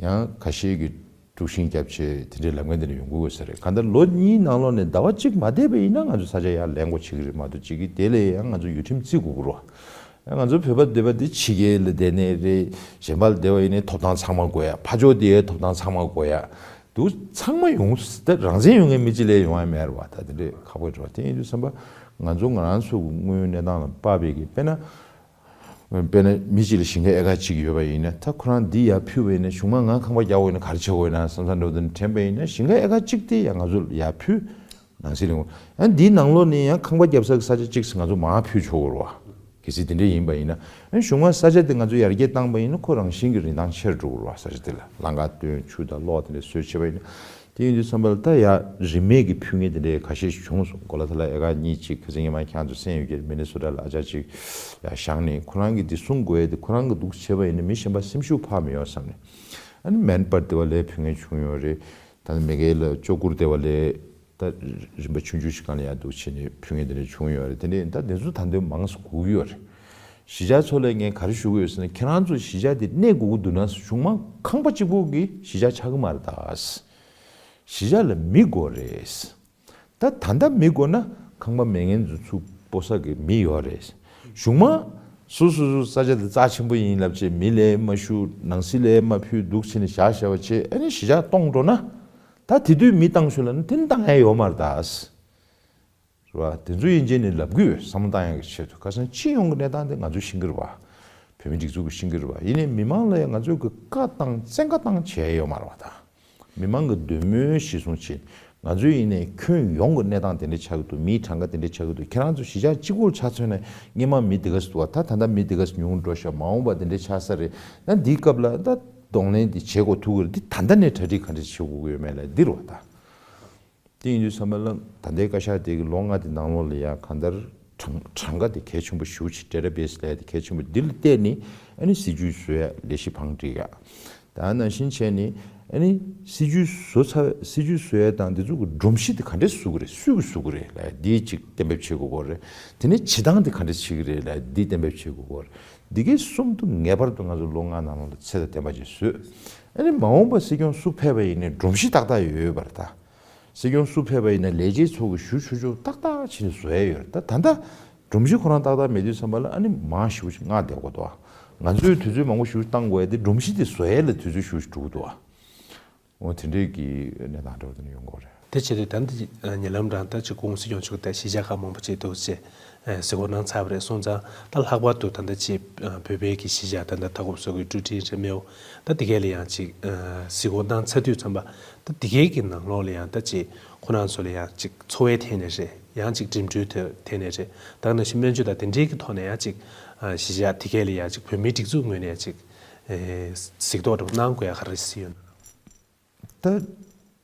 ཡང་ཁ་ཤས་ཀྱིས་དཀྲུག་ཤིང་བརྒྱབ་བྱས་དེ་འདྲའི་ལབ་མཁན་དེ་འདྲ་ཡོང་གི་ཡོད་ས་རེད། གང་ལྟར་ལོ་གཉིས་ནང་ལོགས་ནས་ཟླ་བ་གཅིག་མ་བསྡད་པ་ཡིན་ན་ང་ཚོ་ས་ཆ་ཡར་ལེན་དགོས་བྱེད་ཀྱི་རེད་མ་གཏོགས་ཅིག་གིས་དེ་ལས་ཡང་ང་ཚོ་ཡུལ་ཁྲིམས་བརྩི་དགོས་ཀྱི་རེད་བ། ང་ཚོ་བོད་པ་སྡོད་པ་འདི་ཕྱི་རྒྱལ་ལ་བསྡད་ནའི་རེད། གཞན་པ་ལ་བསྡད་པ་ཡིན་ནའི་ཐོབ་ཐང་ཚང་མ་དགོས་ཡ། ཕར་ཕྱོགས་དེའི་ཐོབ་ཐང་ཚང་མ་དགོས་ཡ། འདུག་ཚང་མ་ཡོང་། ད་རང་བཙན་ཡོད་མཁན་མི་གཅིག་ལས་ཡོང་ཡ་མེད་རེད་བ། ད་དེ་འདྲས་ཁག་པོ་རེད་བ། དེ་ཡིན་དུས་ཙམ་པ་ང་ཚོ་ང་རང་ཚོ་གི་དངོས་ཡོད་གནས་སྟངས་ལ་དཔག་པའི་གི་དཔེར་ན། དཔེར་ན་མི་གཅིག་ལ་ཞིང་ཁ་ཨེ་ཀར་གཅིག་ཡོད་པ་ཡིན་ན། ད་ཁོ་རང་འདི་ཡར་ཕུལ་བ་ཡིན་ན་གཞུག་མ་ང་ཁང་པ་རྒྱག་དགོས་ཡིན་ན་ག་རེ་བྱེད་དགོས་ཡིན་ན་བསམ་བསམ་འདྲ་བོ་དེ་འདྲ་དྲན་པ་ཡིན་ན། ཞིང་ཁ་ཨེ་ཀར་གཅིག་དེ་ཡང་ང་ཚོ་ལ་ཡར་ཕུལ། ནང་སྲིད་ལ་ཡོང་། ཡང་འདིའི་ནང་ལོགས་ནས་ཡང་ཁང་པ་རྒྱབ་ས་གི་ས་ཆ་གཅིག་ང་ཚོ་མར་ཕུལ་ཆོག་གི་རེད་བ། གལ་སྲིད་དེ་འདྲ་ཡིན་པ་ཡིན་ན། ཨ་ནི་གཞུག་མ་ས་ཆ་དེ་ང་ཚོས་ཡར་རྒྱས་བཏང་པ་ཡིན་ན་ཁོ་རང་བཞིན་གྱིས་རིན་ཐང་ཆེ་རུ་འགྲོ་གི་རེད་བ། ས་ཆ་དེ་ལ་ལམ་ཁ་བཏོན། ཆུ་དང་གློག་དེ་འདྲ་བཟོས་བྱས་པ་ཡིན་ན། དེ་ཡིན་དུས་ཙམ་པ་ལ་ད་ཡར་རིན་མེད་ཀྱི་ཕུལ་མཁན་དེ་འདྲ་ཁ་ཤས་ཤིག་བྱུང་སོང་། གོ་ལ་ཐ་ལ་ཨེ་ཀར་གཉིས་གཅིག་ཁ་སང་ཉི་མ་ཁྱེད་ཚོ་གསན་ཡོད་ཀྱི་རེད། མི་ནི་སོ་ཊ་ལ་ཨ་ཅག་ཅིག་ཡར་བཞག་ནས་ཁོ་རང་གིས་འདི་སྲུང་དགོས་ཡ་དེ་ཁོ་རང་གིས་འདུག་བྱས་པ་ཡིན་ན་མི་གཞན་པ་སེམས་ཤུགས་འཕར་མི་ཡོང་བསམ་ནས། ཨ་ནི་མན་པར་དེ་བ་ལས་ཕུལ་མཁན་བྱུང་ཡོད་རེད། ད་ནི་མེ་ཀེ་ལ་ཅོ་གུར་དེ་བ་ལས། ད་རིན་པ་ཆུང་ཆུང་ཞིག་སྒང་ལ་ཡར་འདུག་བྱས་ནས་ཕུལ་མཁན་དེ་འདྲ་བྱུང་ཡོད་རེད། དེ་ནས་ད་དེ་ཚོ་ད་དུང་མང་སུ་དགོས་ཀྱི་ཡོད་རེད། གཞིས་ཆགས་ཚོ་ལ་ངས་ག་རེ་ཞུ་གི་ཡོད་ཟེར་ན། ཁྱེད་རང་ཚོ་གཞིས་ཆགས་དེ་གནས་དགོས་ཀྱི་འདུག་ན་གཞུག་མ་ཁང་པ་གཅིག་པོ་གིས་གཞིས་ཆགས་ཆགས་ཀྱི་མ་རེད་ད། གཞིས་ཆགས་ལ་མི་དགོས་རེད། ད་ད་ལྟ་མི་དགོས་ན་ཁང་པ་མེད་མཁན་ཚོ་ཚུར་སྤོ་ས་གི་མི་ཡོད་རེད། གཞུག་མ་སོ་སོ་སོ་ས་ཆ་དེ་རྩ་ཆེན་པོ་ཡིན་ལབ་བྱས་མི་ལ་མ་ཞུ། ནང་སྲིད་ལ་མ་ཕུལ། འདུག་བྱས་ནས་བཞག་བཞག་པ་བྱས། ཨ་ནི་གཞིས་ཆགས་སྟོངས་འགྲོ་ན། ད་དེ་དུས་མི་བཏང་ཤོག་ལབ་ན་དེ་ནི་བཏང་ཡ་ཡོད་མ་རེད་ད། རེད་བ། དེ་ཚོ་ཡིན་གཅིག་ནས་ལབ་ཀྱི་ཡོད། བསམ་བློ་བཏང་ཡ་གི་ཆེད་དུ། ཁ་སང་སྤྱི་ཡོངས་ཀྱི་གནས་སྟངས་དེ་ང་ཚོས་ཤེས་ཀྱི་རེད་བ། བོད་མི་སྒྲིག་འཛུགས་ཀྱིས་ཤེས་ཀྱི་རེད་བ། ཡིན་ནའི་མི་མང་ལ་ཡང་ང་ཚོས་ཀྱི་བཀའ་བཏང་བཙན་བཀའ་བཏང་བྱས་ཡོད་མ་རེད་བ་ད། མི་མང་གི་འདོད་མོས་གཞིར་བཟུང་བྱས། ང་ཚོས་ཡིན་ནའི་ཁྱོན་ཡོངས་ཀྱི་གནས་སྟངས་དེ་འདྲ་ཆགས་ཀྱི་འདུག་མིའི་གྲངས་ཀ་དེ་འདྲ་ཆགས་ཀྱི་འདུག་ཁྱེད་རང་ཚོ་གཞིས་ཆགས་གཅིག་པོར་ཆ་མཚོན་ན་སྔོན་མ་མི་འདི་ག་ཙམ་འདུག་བ། ད་ད་ལྟ་མི་འདི་ག་ཙམ་ཉུང་འགྲོ་ཤག་མ་འོངས་པ་འདི་འདྲ་ཆགས་ས་རེད། ད་འདིའི་སྐབས་ལ་ད་གདོང་ལེན་འདི་བྱེད་དགོས་ཐུག་གི་རེད། འདི་ད་ལྟ་ནས་གྲ་སྒྲིག་ག་འདྲ་བྱེད་དགོས་ཀྱི་ཡོད་མེད་ལ་འདི་རེད་བ་ད། དེ་ཡིན་དུས་ཙམ་པ་ལ་ད་ལྟའི་བཀའ་ཤག་དེ་གི་ལོ་ལྔ་དེ་ནང་ལོགས་ལ་ཡ་གང་ལྟར་གྲངས་གྲངས་ཀ་དེ་གལ་ཆེན་པོ་ཞེ་པོ་ཅིག་ཌེ་ཊ་བེ་སི་ལབ་ཡ་དེ་གལ་ཆེན་པོ། འདི་ལ་བལྟས་ནས་ཨ་ནི་སྲིད་ཇུས་བཟོ་ཡ་ལས་གཞི་བང་སྒྲིག་ཡ། ད་ནང་བཞིན་བྱས་ནས་ཨ་ནི་སྲིད་ཇུས་བཟོ་ཚར། སྲིད་ཇུས་བཟོ་ཡ་དང་འདི་ཚོ་གི་སྒྲོམ་གཞི་དེ་ག་འདྲས་བཟོ་གི་རེད། སུས་གི་བཟོ་གི་རེད་ལབ་ཡ་འདི་ཅིག་གཏན་འབེབས་བྱེད་དགོས་ཀྱི་རེད། དེ་ནས་བྱེད་སྟངས་དེ་ག་འདྲས་བྱེད་ཀྱི་རེད་ལབ་ཡ་འདི་གཏན་འབེབས་བྱེད་དགོས་ཀྱི་རེད། འདི་གའི་གསུམ་དུ་ངེས་པར་དུ་ང་ཚོ་ལོ་ལྔ་ནང་ལོགས་ལ་ཚད་དང་ལྡན་པ་ཅིག་བཟོས། ཨ་ནི་མ་འོངས་པ་སྲིད་སྐྱོང་སུ་ཕེབས་པ་ཡིན་ནའི་སྒྲོམ་གཞི་ཏག་ཏག་ཡོད་ཡོད་པ་རེད་ད། སྲིད་སྐྱོང་སུ་ཕེབས་པ་ཡིན་ན་ལས་བྱེད་ཚོ་གི་ཞུ་ཆོག་ཆོག་ཏག་ཏག་བྱས་ནས་བཟོ་ཡ་ཡོད་རེད། ད་ད་ལྟ་སྒྲོམ་གཞི་ཁོ་རང་ཏག་ཏག་མེད་དུས་ཙམ་པ་ལ་ཨ་ནི་མང་ཞེ་པོ་ཞིག་མངགས་བསྡད་དགོས་འདུག་ང་ཚོས་དུས་ཚོད་མང་པོ་ཞེ་པོ་བཏང་དགོས་ཡ་དེ་སྒྲོམ་གཞི་དེ་བཟོ་ཡ་ལ་དུས་ཚོད་ཞེ་པོ་ཞིག་འགྲོ་གི་འདུག་འོ་དེ་འདྲའི་གི་གནས་སྟངས་འདྲ་བོ་དེ་འདྲ་ཡོང་གི་ཡོད་རེད། དེ་བྱས་ཏེ་ད་ལྟ་ཉེ་ལམ་རང་ད་ཅིག་ཀུང་སི་ཡོངས་ཆོག་ད་གཞིས་ཆགས་ཁག་མང་པོ་ཅིག་འདུག་ཅེས་གཟིགས་སྐོར་གནང་ཚར་བ་རེད། སོང་ཙང་ད་ལྷག་པར་དུ་ད་ལྟ་ཅིག་བོད་པའི་གི་གཞིས་ཆགས་ད་ལྟ་མཐའ་འཁོབ་སོགས་ཀྱི་ཀྲུའུ་ཀྲིན་རེད་མེའོ། ད་དེ་གས་ལ་ཡང་ཅིག་གཟིགས་སྐོར་གནང་ཚར་དུས་ཙམ་པ་ད་དེ་གས་ཀྱི་ནང་ལོགས་ལ་ཡང་ད་ཅིག་ཁོ་རང་ཚོ་ལ་ཡང་ཅིག་འཚོ་བའི་ཐད་ནས་རེད། ཡང་ཅིག་འགྲིམ་འགྲུལ་ཐད་ཐད་ནས་རེད། ད་ག་ནང་བཞིན་སྨན་བཅོས་དང་དེ་འབྲེལ་གྱི་ཐོག་ནས་ཡང་ཅིག་གཞིས་ཆགས་དེ་གས་ལ་ཡང་ཅིག་བོད་མིའི་སྒྲིག་འཛུགས་ངོས་ནས་ཅིག་གཟིགས་རྟོག་འདྲ་པོ་གནང་དགོས་ཡ་ག་རེ་ཞིག་ཡོད་ན། ད་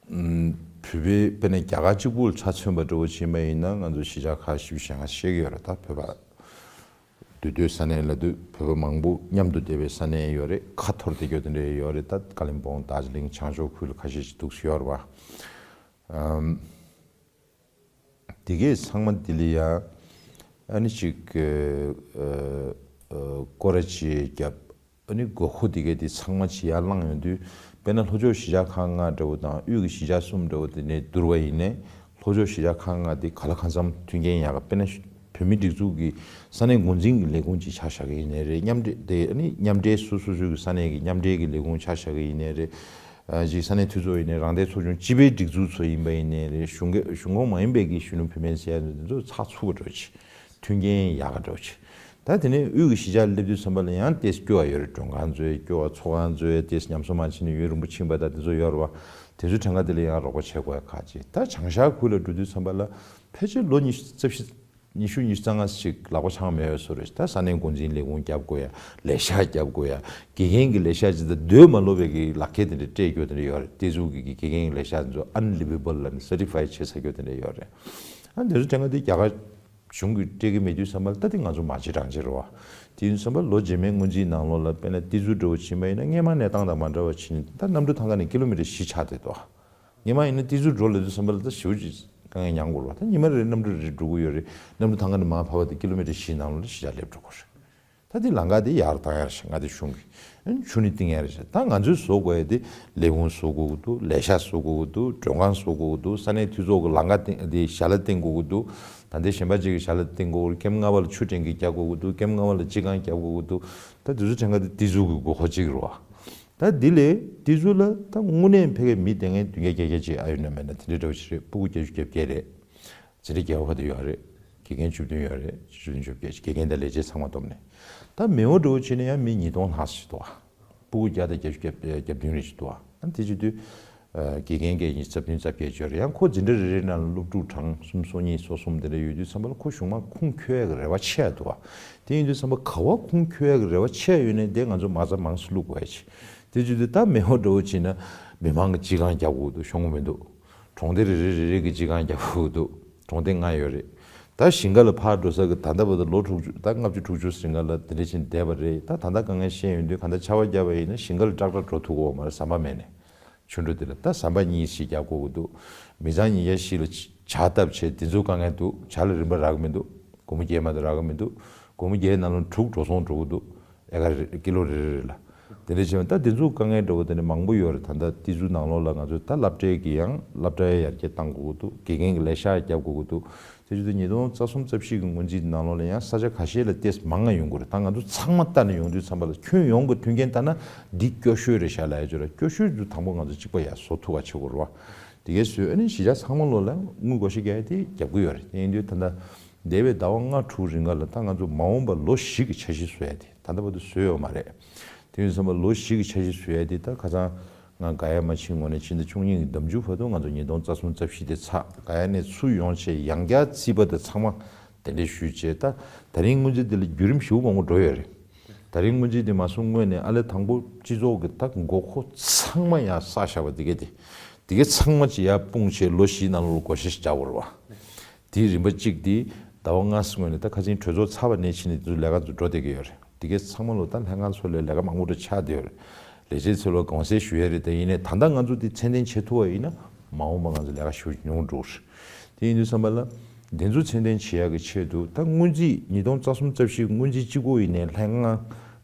ཨུམ་བོད་པའི་དཔེར་ན་རྒྱ་གར་གཅིག་པུར་ཆ་མཚོན་པ་འདྲ་པོ་བྱེད་པ་ཡིན་ན་ང་ཚོ་གཞིས་ཆགས་ཁག་བཞི་བཅུ་ཞེ་ལྔ་ཤེས་ཀྱི་ཡོད་རེད། ད་བོད་པ་འདུས་སྡོད་ས་གནས་ལབ་དུས་བོད་པ་མང་པོ་མཉམ་དུ་བསྡད་པའི་ས་གནས་ཡོད་རེད། ཁ་འཐོར་བསྡད་རྒྱུ་དེ་འདྲ་ཡོད་རེད། ད་ཀ་ལིམ་པོང་། རྡོ་རྗེ་གླིང་། བྱང་ཕྱོགས་ཁུལ་ལ་ཁ་ཤས་ཤིག་འདུག་སེ་ཡོད་རེད་པ། ཨམ། དེ་གས་ཚང་མ་དེ་ལ་ཡ་ཨ་ནི་ཅིག་ཨ་ཨ་སྐོར་ར་ཅིག་བརྒྱབ། ཨ་ནི་དགོས་མཁོ་དེ་གས་དེ་ཚང་མ་ཅིག་ཡར་བླངས་ཡོང་དུས་དཔེར་ན་ལྷོ་ཕྱོགས་གཞིས་ཆགས་ཁག་ལྔ་འདྲ་པོ་དང་དབུས་ཀྱི་གཞིས་ཆགས་གསུམ་འདྲ་པོ་དེ་ནས་བསྡུར་བ་ཡིན་ནའི་ལྷོ་ཕྱོགས་གཞིས་ཆགས་ཁག་ལྔ་དེ་ག་ལ་གང་འཚམ་མཐུན་རྐྱེན་ཡག་ག་དཔེར་ན་བོད་མིའི་སྒྲིག་འཛུགས་ཀྱི་ས་གནས་འགོ་འཛིན་གྱི་ལས་ཁུངས་ཅིག་ཆ་བཞག་གི་ཡིན་ནའི་རེད། མཉམ་འབྲེལ་དེ་ཨ་ནི་མཉམ་འབྲེལ་སོ་སོ་སོ་སོའི་གི་ས་གནས་ཀྱི་མཉམ་འབྲེལ་གྱི་ལས་ཁུངས་ཆ་བཞག་གི་ཡིན་ནའི་རེད། ཅིག་ས་གནས་འཐུས་ཚོགས་ཡིན་ནའི་རང་བདེན་ཚོགས་ཆུང་སྤྱི་པའི་སྒྲིག་འཛུགས་ཚོ་ཡིན་པ་ཡིན་ནའི་རེད། གཞུང་གཞུང་ཁོངས་མ་ཡིན་པའི་གི་གཞོན་ནུ་བུད་མེད་ཟེར་ཡ་འདི་ཚོ་ཚགས་ཚུད་པ་འདྲ་ཅིག་མཐུན་རྐྱེན་ཡག་ག་འདྲ་ཅིག་ད་དེ་ནས་དབུས་ཀྱི་གཞིས་ཆགས་སླེབས་དུས་ཙམ་པ་ལ་ཡང་ཏོག་ཙམ་སྐྱོ་བ་ཡོད་རེད། མགྲོན་ཁང་ཚོའི་སྐྱོ་བ། ཚོགས་ཁང་ཚོའི་ཏོག་ཙམ་ཉམས་གསོ་མ་བྱས་ནས་ཡུན་རིང་པོ་ཕྱིན་པ་དང་དེ་ཚོ་ཡོད་རེད་བ། དེ་ཚོའི་གྲངས་ཀ་དེ་ལ་ཡང་རོགས་པ་བྱེད་དགོས་ཡ་ཁག་ཅིག་ད་བྱང་ཤར་ཁུལ་ལ་འགྲོ་དུས་ཙམ་པ་ལ་ཕལ་ཆེར་ལོ་ཉི་ཤུ་རྩ་བཞི། ཉི་ཤུ་ཉི་ཤུ་རྩ་ལྔ་ཞིག་ལག་པ་འཆང་མེད་པའི་བཟོ་རེད། ད་ས་གནས་འགོ་འཛིན་ལས་ཁུངས་རྒྱབ་དགོས་ཡ། ལས་ཤག་རྒྱབ་དགོས་ཡ། དགེ་རྒན་གྱི་ལས་ཤག་ཅིག་དང་འདོད་མ་ལོག་པའི་གི་ལག་ཁྱེར་དེ་འདྲ་སྤྲད་རྒྱུ་དེ་འདྲ་ཡོད་རེད། དེ་ཚོ་གི་གི་དགེ་རྒན་གྱི་ལས་ཤག་དེ་ཚོ་ཨན་ལི་བི་བལ་ལབ་ནས་སར་ཊི་ཕའི་བྱེད་ཚར་རྒྱུ་དེ་འདྲ་ཡོད་རེད། ཨ་འདི་ཚོ་དྲན་ག་དེ་རྒྱ་གར་གཞུང་གིས་སྤྲད་ཀྱི་མེད་དུས་ཙམ་པ་ལ་ད་དེ་ང་ཚོ་མ་བྱེད་རང་བྱེད་རེད་བ། དེ་ཡིན་ཙམ་པ་ལོ་རྗེས་མའི་སྔོན་རྩིས་ནང་ལོགས་ལ་དཔེར་ན་ཏི་ཛུ་འདྲ་བོ་ཕྱིན་པ་ཡིན་ན་སྔས་མ་གནས་སྟངས་དང་མ་འདྲ་བ་ཕྱིན་ནས་ད་གནམ་གྲུ་ཐང་ག་ནས་ཀི་ལོ་མི་ཊར་བཞི་ཆགས་བསྡད་འདུག་སྔས་མ་ཡིན་ན་ཏི་ཛུ་འགྲོ་ལབ་དུས་ཙམ་པ་ལ་ད་ཞེ་པོ་ཅིག་དཀའ་ངལ་མྱངས་དགོས་རེད་བ། ད་ཉི་མ་རེ་རེ་གནམ་གྲུ་རེ་རེ་འགྲོ་གི་ཡོད་རེད། གནམ་གྲུ་ཐང་ག་ནས་མར་བབས་པ་དེ་ཀི་ལོ་མི་ཊར་བཞིའི་ནང་ལོགས་ལ་གཞིས་ཆགས་སླེབས་འགྲོ་དགོས་རེད། ད་དེ་ལམ་ཁ་དེ་ཡར་བཏང་ཡ་རེད་ཤག་ང་དེ་གཞུང་གིས་ཨ་ནི་ཆུ་ནི་བཏིང་ཡ་རེད་ཤག་ད་ང་ཚོས་བཟོ་དགོས་ཡ་དེ་ལས་ཁུངས་བཟོ་དགོས་ཀྱི་འདུག་ལས་ཤག་བཟོ་དགོས་ཀྱི་འདུག་མགྲོན་ཁང་བཟོ་དགོས་ཀྱི་འདུག་ས་གནས་འཐུས་ཚོགས་ཀྱི་ལམ་ཁ་བཏིང་དེ་ཞལ་ལག་བཏིང་དགོས་ཀྱི་འདུག་ད་ལྟའི་གཞན་པ་ཅིག་གིས་ཞལ་ལག་བཏིང་དགོས་ཀྱི་རེད། ཀེམ་ལྔ་པ་ལ་ཆུ་ཀྲེན་གྱིས་རྒྱག་དགོས་ཀྱི་འདུག་ཀེམ་ལྔ་པ་ལ་སྤྱི་ཁང་རྒྱག་དགོས་ཀྱི་འདུག་ད་དེ་ཚོ་དྲན་ག་དེ་ཏི་ཛུ་གི་དགོས་མཁོ་གཅིག་རེད་བ། ད་འདི་ལས་ཏི་ཛུ་ལ་ད་དངོས་གནས་ཕ་གིའི་མི་དེ་སྔའི་བདུན་བརྒྱ་བརྒྱད་བརྒྱ་ཅིག་ཨ་ཡོད་ན་མེད་ན་དེ་འདྲ་འདྲ་བོ་ཞིག་རེད། སྤུ་གུ་བརྒྱད་ཅུ་གྱ་བརྒྱད་རེད། འཛིན་གྲྭ་རྒྱལ་བ་ཁ་ཐུག་ཡོད་རེད། དགེ་རྒན་བཅུ་བདུན་ཡོད་རེད། བཅུ་བདུན་བཅོ་བརྒྱད་དགེ་རྒན་དང་ལས་བྱེད་ཚང་མ་བསྡོམས་ནས། ད་མེའོ་འདྲ་བོ་བྱས་ན་ཡང་མི་ཉིས་སྟོང་ལྷག་ཞིག་འདུག་ཨ། སྤུ་གུ་བརྒྱ་དང་བརྒྱད་ཅུ་གྱ་བརྒྱད་ཅུ་གྱ་བདུན་རེ་ཞིག་འདུག་ཨ། ཨ་དེ་བྱེད་དུས། དགེ་རྒན་སྐད་ཡིན་རྩ་བདུན་རྩ་བརྒྱད་ཅིག་ཡོད་རེད། ཡང་ཁོ་འཛིན་གྲྭ་རེ་རེའི་ནང་ལ་སློབ་ཕྲུག་གྲངས་སུམ་ཅུ་སོ་གཉིས་སོ་གསུམ་དེ་འདྲ་ཡོད་དུས་ཙམ་པ་ལ་ཁོ་གཞུང་མང་ཁུངས་འཁྱོལ་ཡག་གི་རེ་བ་ཆེ་ཡ་འདུག་ཨ། དེ་ཡིན་དུས་ཙམ་པ་ག་བ་ཁུངས་འཁྱོལ་ཡག་གི་རེ་བ་ཆེ་ཡ་ཡོད་ནའི་དེ་ང་ཚོ་མ་རྩ་མང་སུ་བླུག་དགོས་ཡ་ཆེ། དེ་བྱེད་དུས་ད་མེའོ་འདྲ་བོ་བྱས་ན་མི་མང་གི་སྤྱི་ཁང་རྒྱག་དགོས་འདུག་ཤོང་གི་མི་འདུག་གྲོང་སྡེ་རེ་རེ་རེ་རེ་གི་སྤྱི་ཁང་རྒྱག་དགོས་འདུག་གྲོང་སྡེ་ལྔ་ཡོད་རེད། ད་ཞིང་ཁ་ལ་ཕར་འགྲོ་ས་གི་ད་ལྟ་བར་དུ་ལོ་དྲུག་ཅུ་ད་ལྔ་བཅུ་དྲུག་ཅུ་ཞིང་ཁ་ལ་དེ་འདྲ་ཕྱིན་བསྡད་པ་རེད། ད་ད་ལྟ་དཀའ་ངལ་ཤེས་ཡོང་དུས་ག་འདྲ་ཆར་པ་བརྒྱབ་པ་ཡིན་ན་ཞིང་ཁ་ལ་ཏྲག་ཏྲག་འགྲོ་ཐུབ་ཀྱི་ཡོད་མ་རེད། ཟམ་པ་མེད་ནས། ཆུ་འགྲོ་དེ་ལ་ད་ཟམ་པ་གཉིས་ཤིག་རྒྱག་དགོས་ཀྱི་འདུག་མི་ཚང་ཉིས་བརྒྱ་བཞི་ལ་ཇ་བཏབ་བྱས་དེ་ཚོ་དཀའ་ངལ་འདུག་ཇ་ལ་རིན་པ་རག་གི་མི་འདུག་སྒོར་མོ་བརྒྱད་མ་གཏོགས་རག་གི་མི་འདུག་སྒོར་མོ་བརྒྱད་ནང་ལོ་དྲུག་འགྲོ་སོང་འགྲོ་གི་འདུག་ཨེ་ཀར་རེ་ཀི་ལོ་རེ་རེ་རེ་ལ། དེ་འདྲ་བྱས་པ་ད་དེ་ཚོ་དཀའ་ངལ་འདྲ་བོ་དེ་འདྲ་མང་པོ་ཡོད་རེད། ད་ལྟ་ཏི་ཛུ་ནང་ལོགས་ལ་ང་ཚོས་ད་སློབ་གྲྭའི་གི་ཡང་སློབ་གྲྭ་ཡར་རྒྱས་གཏང་དགོས་ཀྱི་འདུག་དགེ་རྒན་གྱི་ལས་ཤག་རྒྱབ་དགོས་ཀྱི་འདུག་དེ་བྱས་དུས་ཉིས་སྟོང་རྩ་གསུམ་རྩ་བཞི་གི་སྔོན་རྩིས་ནང་ལོགས་ལ་ཡང་ས་ཆ་ཁ་ཤས་ལ་ཏོག་ཙམ་མང་ང་ཡོང་གི་རེད། ད་ང་ཚོ་ཚང་མ་ལྟ་ནས་ཡོང་དུས་ཙམ་པ་ལ་ཁྱོན་ཡོངས་ཀྱི་མཐུན་རྐྱེན་ལྟ་ན་འདི་སྐྱོ་ཤོས་རེད་ཤག་ལབ་ཡ་ཅིག་ཡོད་རེད། སྐྱོ་ཤོས་དེ་དང་པོ་ང་ཚོ་གཅིག་པ་ཡར་བཟོ་ཐུབ་པ་བྱེད་དགོས་རེད་བ། དེ་གས་བཟོས་ཨ་ནི་གཞིས་ཆགས་ཚང་མ་ལོགས་ལ་དངུལ་བགོ་བཤའ་རྒྱག་ཡ་དེ་རྒྱབ་ཀྱི་ཡོད་རེད། དེ་ཡིན་དུས་ད་ལྟ་འདས་པའི་ཟླ་བ་ལྔ་དྲུག་རིང་ག་ལ་ད་ང་ཚོ་མ་འོངས་པ་ལོ་བཞི་གི་འཆར་གཞི་བཟོ་ཡ་དེ་ད་ལྟ་བར་དུ་བཟོས་ཡོད་མ་རེད། དེ་ཡིན་ཙང་ལོ་བཞི་གི་འཆར་གཞི་བཟོ་ཡ་དེ་ད་ཁ་སང་ང་ག་ཡ་མ་ཕྱིན་སྔོན་ནས་ཕྱི་ཟླ་བཅུ་གཉིས་ཀྱི་ཟླ་མཇུག་བར་དུ་ང་ཚོ་ཉིས་སྟོང་རྩ་གསུམ་རྩ་བཞི་དེ་ཚར་ག་ཡ་ནས་ཚུར་ཡོང་བྱས་ཡང་བསྐྱར་རྩིས་པ་དེ་ཚང་མ་གདན་འདྲེན་ཞུས་བྱས། ད་ད་རིང་སྔོན་རྩིས་དེ་ལ་བརྒྱུད་རིམ་ཞེ་པོ་མང་པོ་འགྲོ་ཡོད་རེད། ད་རིང་སྔོན་རྩིས་དེ་མ་སོང་སྔོན་ནས་ཨ་ལས་དང་པོ་སྤྱི་ཚོགས་ཀྱི་ད་དགོས་མཁོ་ཚང་མ་ཡར་བསགས་བཞག་པ་དེ་གས་དེ་དེ་གས་ཚང་མ་ཅིག་ཡར་སྤུངས་བྱས་ལོ་བཞིའི་ནང་ལོགས་ལ་བགོ་བཤའ་ཞིག་རྒྱག་དགོས་རེད་བ། དེའི་རིམ་པ་གཅིག་དེ་ཟླ་བ་ལྔ་སྔོན་ནས་ད་ཁ་སང་གྲོས་ཚོགས་ཚར་བ་ནས་ཕྱིན་ནས་དེ་ཚོ་ལས་ཀ་ཚོ་འགྲོ་བསྡད་ཀྱི་ཡོད་རེད། དེ་གས་ཚང་མ་ལོ་ད་ལྷན་ཁང་ཚོ་ལ་ལས་ཀ་མང་པོ་འདྲ་ཆགས་བསྡད་ཡོད་རེད། ལས་བྱེད་ཚོ་ལ་དགོངས་སེལ་ཞུ་ཡ་རེད། དེ་ཡིན་ནའི་ད་ལྟ་ང་ཚོ་འདི་ཚད་ལྡན་བྱེད་ཐུབ་པ་ཡིན་ན་མ་འོངས་པ་ང་ཚོ་ལས་ཀ་ཞེ་པོ་ཉུང་འགྲོ་གི་རེད། དེ་ཡིན་དུས་ཙམ་པ་ལ་འདི་ཚོ་ཚད་ལྡན་བྱེད་ཡག་གི་ཆེད་དུ་ད་སྔོན་རྩིས་ཉིས་སྟོང་རྩ་གསུམ་རྩ་བཞིའི་སྔོན་རྩིས་གཅིག་པོ་ཡིན་ནའི་ལྷན་ཁང་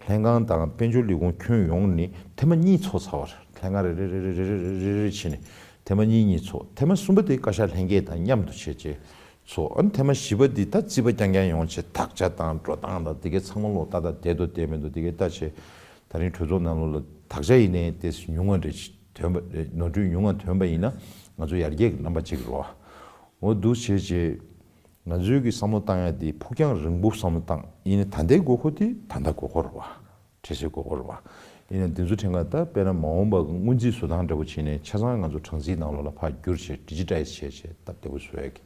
ལྷན་ཁང་དང་དཔལ་འབྱོར་ལས་ཁུངས་ཁྱོན་ཡོངས་ནས་ཐེངས་མ་གཉིས་ཚོགས་ཚར་བ་རེད། ལྷན་ཁང་རེ་རེ་རེ་རེ་བྱས་ནས་ཐེངས་མ་གཉིས་གཉིས་ཚོགས། ཐེངས་མ་གསུམ་པ་དེ་བཀའ་ཤག་ལྷན་རྒྱས་དང་མཉམ་དུ་བྱས་རྗེས་ཚོགས། ཨ་ནི་ཐེངས་མ་བཞི་པ་འདི་ད་རྩིས་པ་རྐྱང་རྐྱང་ཡོང་བྱས་དག་ཆ་དང་འགྲོ་སྟངས་དང་དེ་གའི་ཚང་མ་ལོག་ལྟ་ད་བསྡད་འདུག་བསྡད་མི་འདུག་དེ་གའི་ལྟ་བྱས། ད་རིང་གྲོས་ཚོགས་ནང་ལོགས་ལ་དག་ཆ་ཡིན་ནའི་ཏོག་ཙམ་ཉུང་བ་རེ་ཞིག་ཐོན་པ་རེད། ནོར་འཁྲུལ་ཉུང་བ་ཐོན་པ་ཡིན་ན་ ང་ཚོ་ཡར་རྒྱས་ཀྱི་རྣམ་པ་གཅིག་རེད་བ། འོ་འདུག་བྱས་རྗེས་ང་ཚོའི་གི་བསམ་བློ་བཏང་ཡ་དེ་ཕུགས་རྒྱང་རིང་པོ་བསམ་བློ་བཏང་ཡིན་ན། ད་ལྟའི་དགོས་མཁོ་དེ་ད་ལྟ་དགོས་མཁོ་རེད་བ། འཕྲལ་སེལ་དགོས་མཁོ་རེད་བ། ཡིན་ན་འདི་ཚོ་ཕྲན་ག་ད་དཔེར་ན་མ་འོངས་པ་གི་སྔོན་རྩིས་བཟོ་སྟངས་འདྲ་པོ་བྱས་ནས་ཆ་ཚང་ང་ཚོ་གྲངས་རྩིས་ནང་ལོགས་ལ་ཕར་བསྒྱུར་བྱས་ཌི་ཇི་ཊའི་ཛི་བྱས་བྱས་སྟབས་བདེ་པོ་བཟོ་ཡ་གི་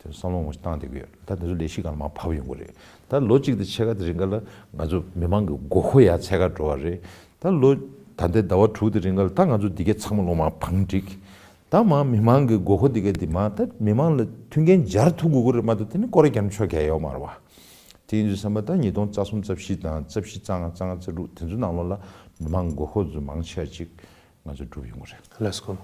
དེ་ཚོ་བསམ་བློ་ངོ་བཏང་བསྡད་ཀྱི་ཡོད། ད་དེ་ཚོ་ལས་གཞི་སྒང་ལ་མར་ཕབ་ཡོང་གི་རེད། ད་ལོ་གཅིག་དང་ཕྱེད་ཀ་དེ་རིང་ག་ལ་ང་ཚོ་མི་མང་གི་དགོས་མཁོ་ཡར་འཚོལ་ག་འགྲོ་བ་རེད། ད་ལོ་ད་ལྟའི་ཟླ་བ་དྲུག་དེ་རིང་ག་ལ་ད་ང་ཚོ་འདི་གའི་ཚང་མ་ལོ་མར་བང་བསྒྲིགས། ད་མར་མི་མང་གི་དགོས་མཁོ་འདི་གའི་འདི་མར་ད་མི་མང་ལ་མཐུན་རྐྱེན་སྦྱར་ཐུབ་དགོས་ཀྱི་རེད་མ་གཏོགས་དེ་ནི་སྐོར་ར་རྒྱབ་ན་ཆོ་ག་ཡོད་མ་རེད་བ། དེ་ཡིན་དུས་ཙམ་པ་ད་ཉིས་སྟོང་རྩ་གསུམ་རྩ་བཞི་དང་རྩ་བཞི་རྩ་ལྔ་རྩ་ལྔ་རྩ་དྲུག་དེ་ཚོའི་ནང་ལོགས་ལ་མི་མང་དགོས་མཁོ་ཚོ་མང་ཆེ་བ་ཅིག་ང་ཚོ་སྒྲུབ་ཡོང་གི་རེད། ལགས་སོ།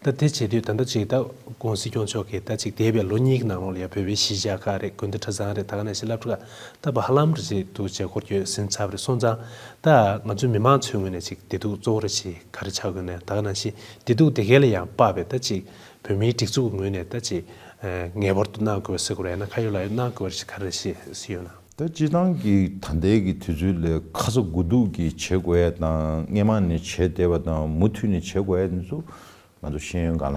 ད་དེ་བྱེད་དུས་ད་ལྟ་ཅིག་ད་ྋགོང་སྲིད་སྐྱོང་མཆོག་གིས་ད་ཅིག་འདས་པའི་ལོ་གཉིས་ཀྱི་ནང་ལོགས་ལ་ཡང་བོད་པའི་གཞིས་ཆགས་ཁག་རེད། དགོན་སྡེ་གྲྭ་ཚང་རེད། ད་ག་ནང་བཞིན་སློབ་གྲྭ་ཁག་ད་བ་ཧ་ལམ་རེ་ཅིག་ཏུ་བྱེད་སྒོ་རྒྱག་ཟིན་ཚར་བ་རེད། སོང་ཙང་ད་ང་ཚོའི་མི་མང་ཚོའི་ངོས་ནས་ཅིག་བདེ་སྡུག་གཙོ་བོ་རེ་ཅིག་ག་རེ་ཆགས་ཀྱི་ཡོད་ན། ད་ག་ནང་བཞིན་བདེ་སྡུག་དེ་གའི་ལ་ཡང་དཔག་པའི་ད་ཅིག་བོད་མིའི་སྒྲིག་འཛུགས་ཀྱི་ངོས་ནས་ད་ཅིག་ངེས་པར་དུ་གནང་དགོས་ཟེར་དགོས་རེད་ན། ཁ་ཡོད་ལག་ཡོད་གནང་དགོས་རེད་ཅིག་ག་རེ་ཞིག་ཡོད་ན། ད་སྤྱིར་བཏང་གི་ད་ལྟའི་གི་དུས་ཚོད་ལ་ཁ་ཚ་དགོས་གཏུགས་ཀྱི་བྱེད་དགོས་ཡ་དང་། སྔས་མ་ནས་བྱས་བསྡད་པ་དང་མུ་མཐུད་ནས་བྱེད་དགོས་ཡ་དེ་ཚོ་ང་ཚོ་ཤེས་ཡོན་སྒང་ལ་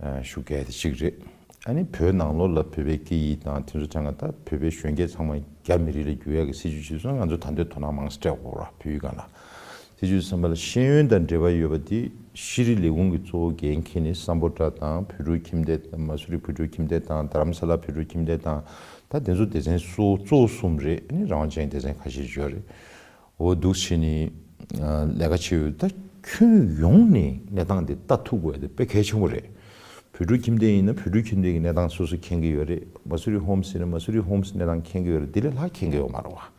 ཨ་ཤུགས་རྒྱག་ཡ་དེ་གཅིག་རེད། ཨ་ནི་བོད་ནང་ལོགས་ལ་བོད་པའི་སྐད་ཡིག་དང་དེ་ཚོ་ཚང་མ། ད་བོད་པའི་གཞོན་སྐྱེས་ཚང་མ་རྒྱ་མི་རིགས་ལ་བསྒྱུར་ཡ་གི་སྲིད་བྱུས་བྱས་སོང་། ང་ཚོ་ད་དུང་དོ་སྣང་མང་ཙམ་སྤྲད་དགོས་རེད་བོད་ཡིག་སྒང་ལ། དེ་བྱས་ཙམ་པ་ལ་ཤེས་ཡོན་དང་འབྲེལ་བ་ཡོད་པ་དེ་ཤེས་རིག་ལས་ཁུངས་ཀྱི་གཙོ་བོ་འགན་འཁྱེར་ནས་སམ་བྷོ་ཊ་དང་བོད་ཕྲུག་ཁྱིམ་སྡེ་དང་། མ་སུ་རི་བོད་ཕྲུག་ཁྱིམ་སྡེ་དང་། རྡ་རམ་ས་ལ་བོད་ཕྲུག་ཁྱིམ་སྡེ་དང་། ད་དེ་ཚོ་སྡེ་ཚན་གཙོ་གཙོ་བོ་གསུམ་རེད། ཨ་ནི་རང་དབང་ཅན་སྡེ་ཚན་ཁ་ཤས་ཡོད་རེད། འོ་འདུག་བྱས་ནས་ལས་ཀ་བྱེད་ཡོད། ད་ཁྱོན་ཡོངས་ནས་གནས་སྟངས་དེ་ལྟ་ཐུབ་དགོས་དེ་དཔེ་གལ་ཆེན་པོ་རེད། བོད་ཕྲུག་ཁྱིམ་སྡེ་ཡིན་ན་བོད་ཕྲུག་ཁྱིམ་སྡེ་གི་གནས་སྟངས་སོ་སོ་མཁྱེན་གྱི་ཡོད་རེད། མ་སུ་རི་ཧོམ་ཟེར་ན་མ་སུ་རི་ཧོམ་གནས་སྟངས་མཁྱེན་གྱི་ཡོད་རེད། དེ་ལས་ལྷག་མཁྱེན་གྱི་ཡོད་མ་རེད་བ།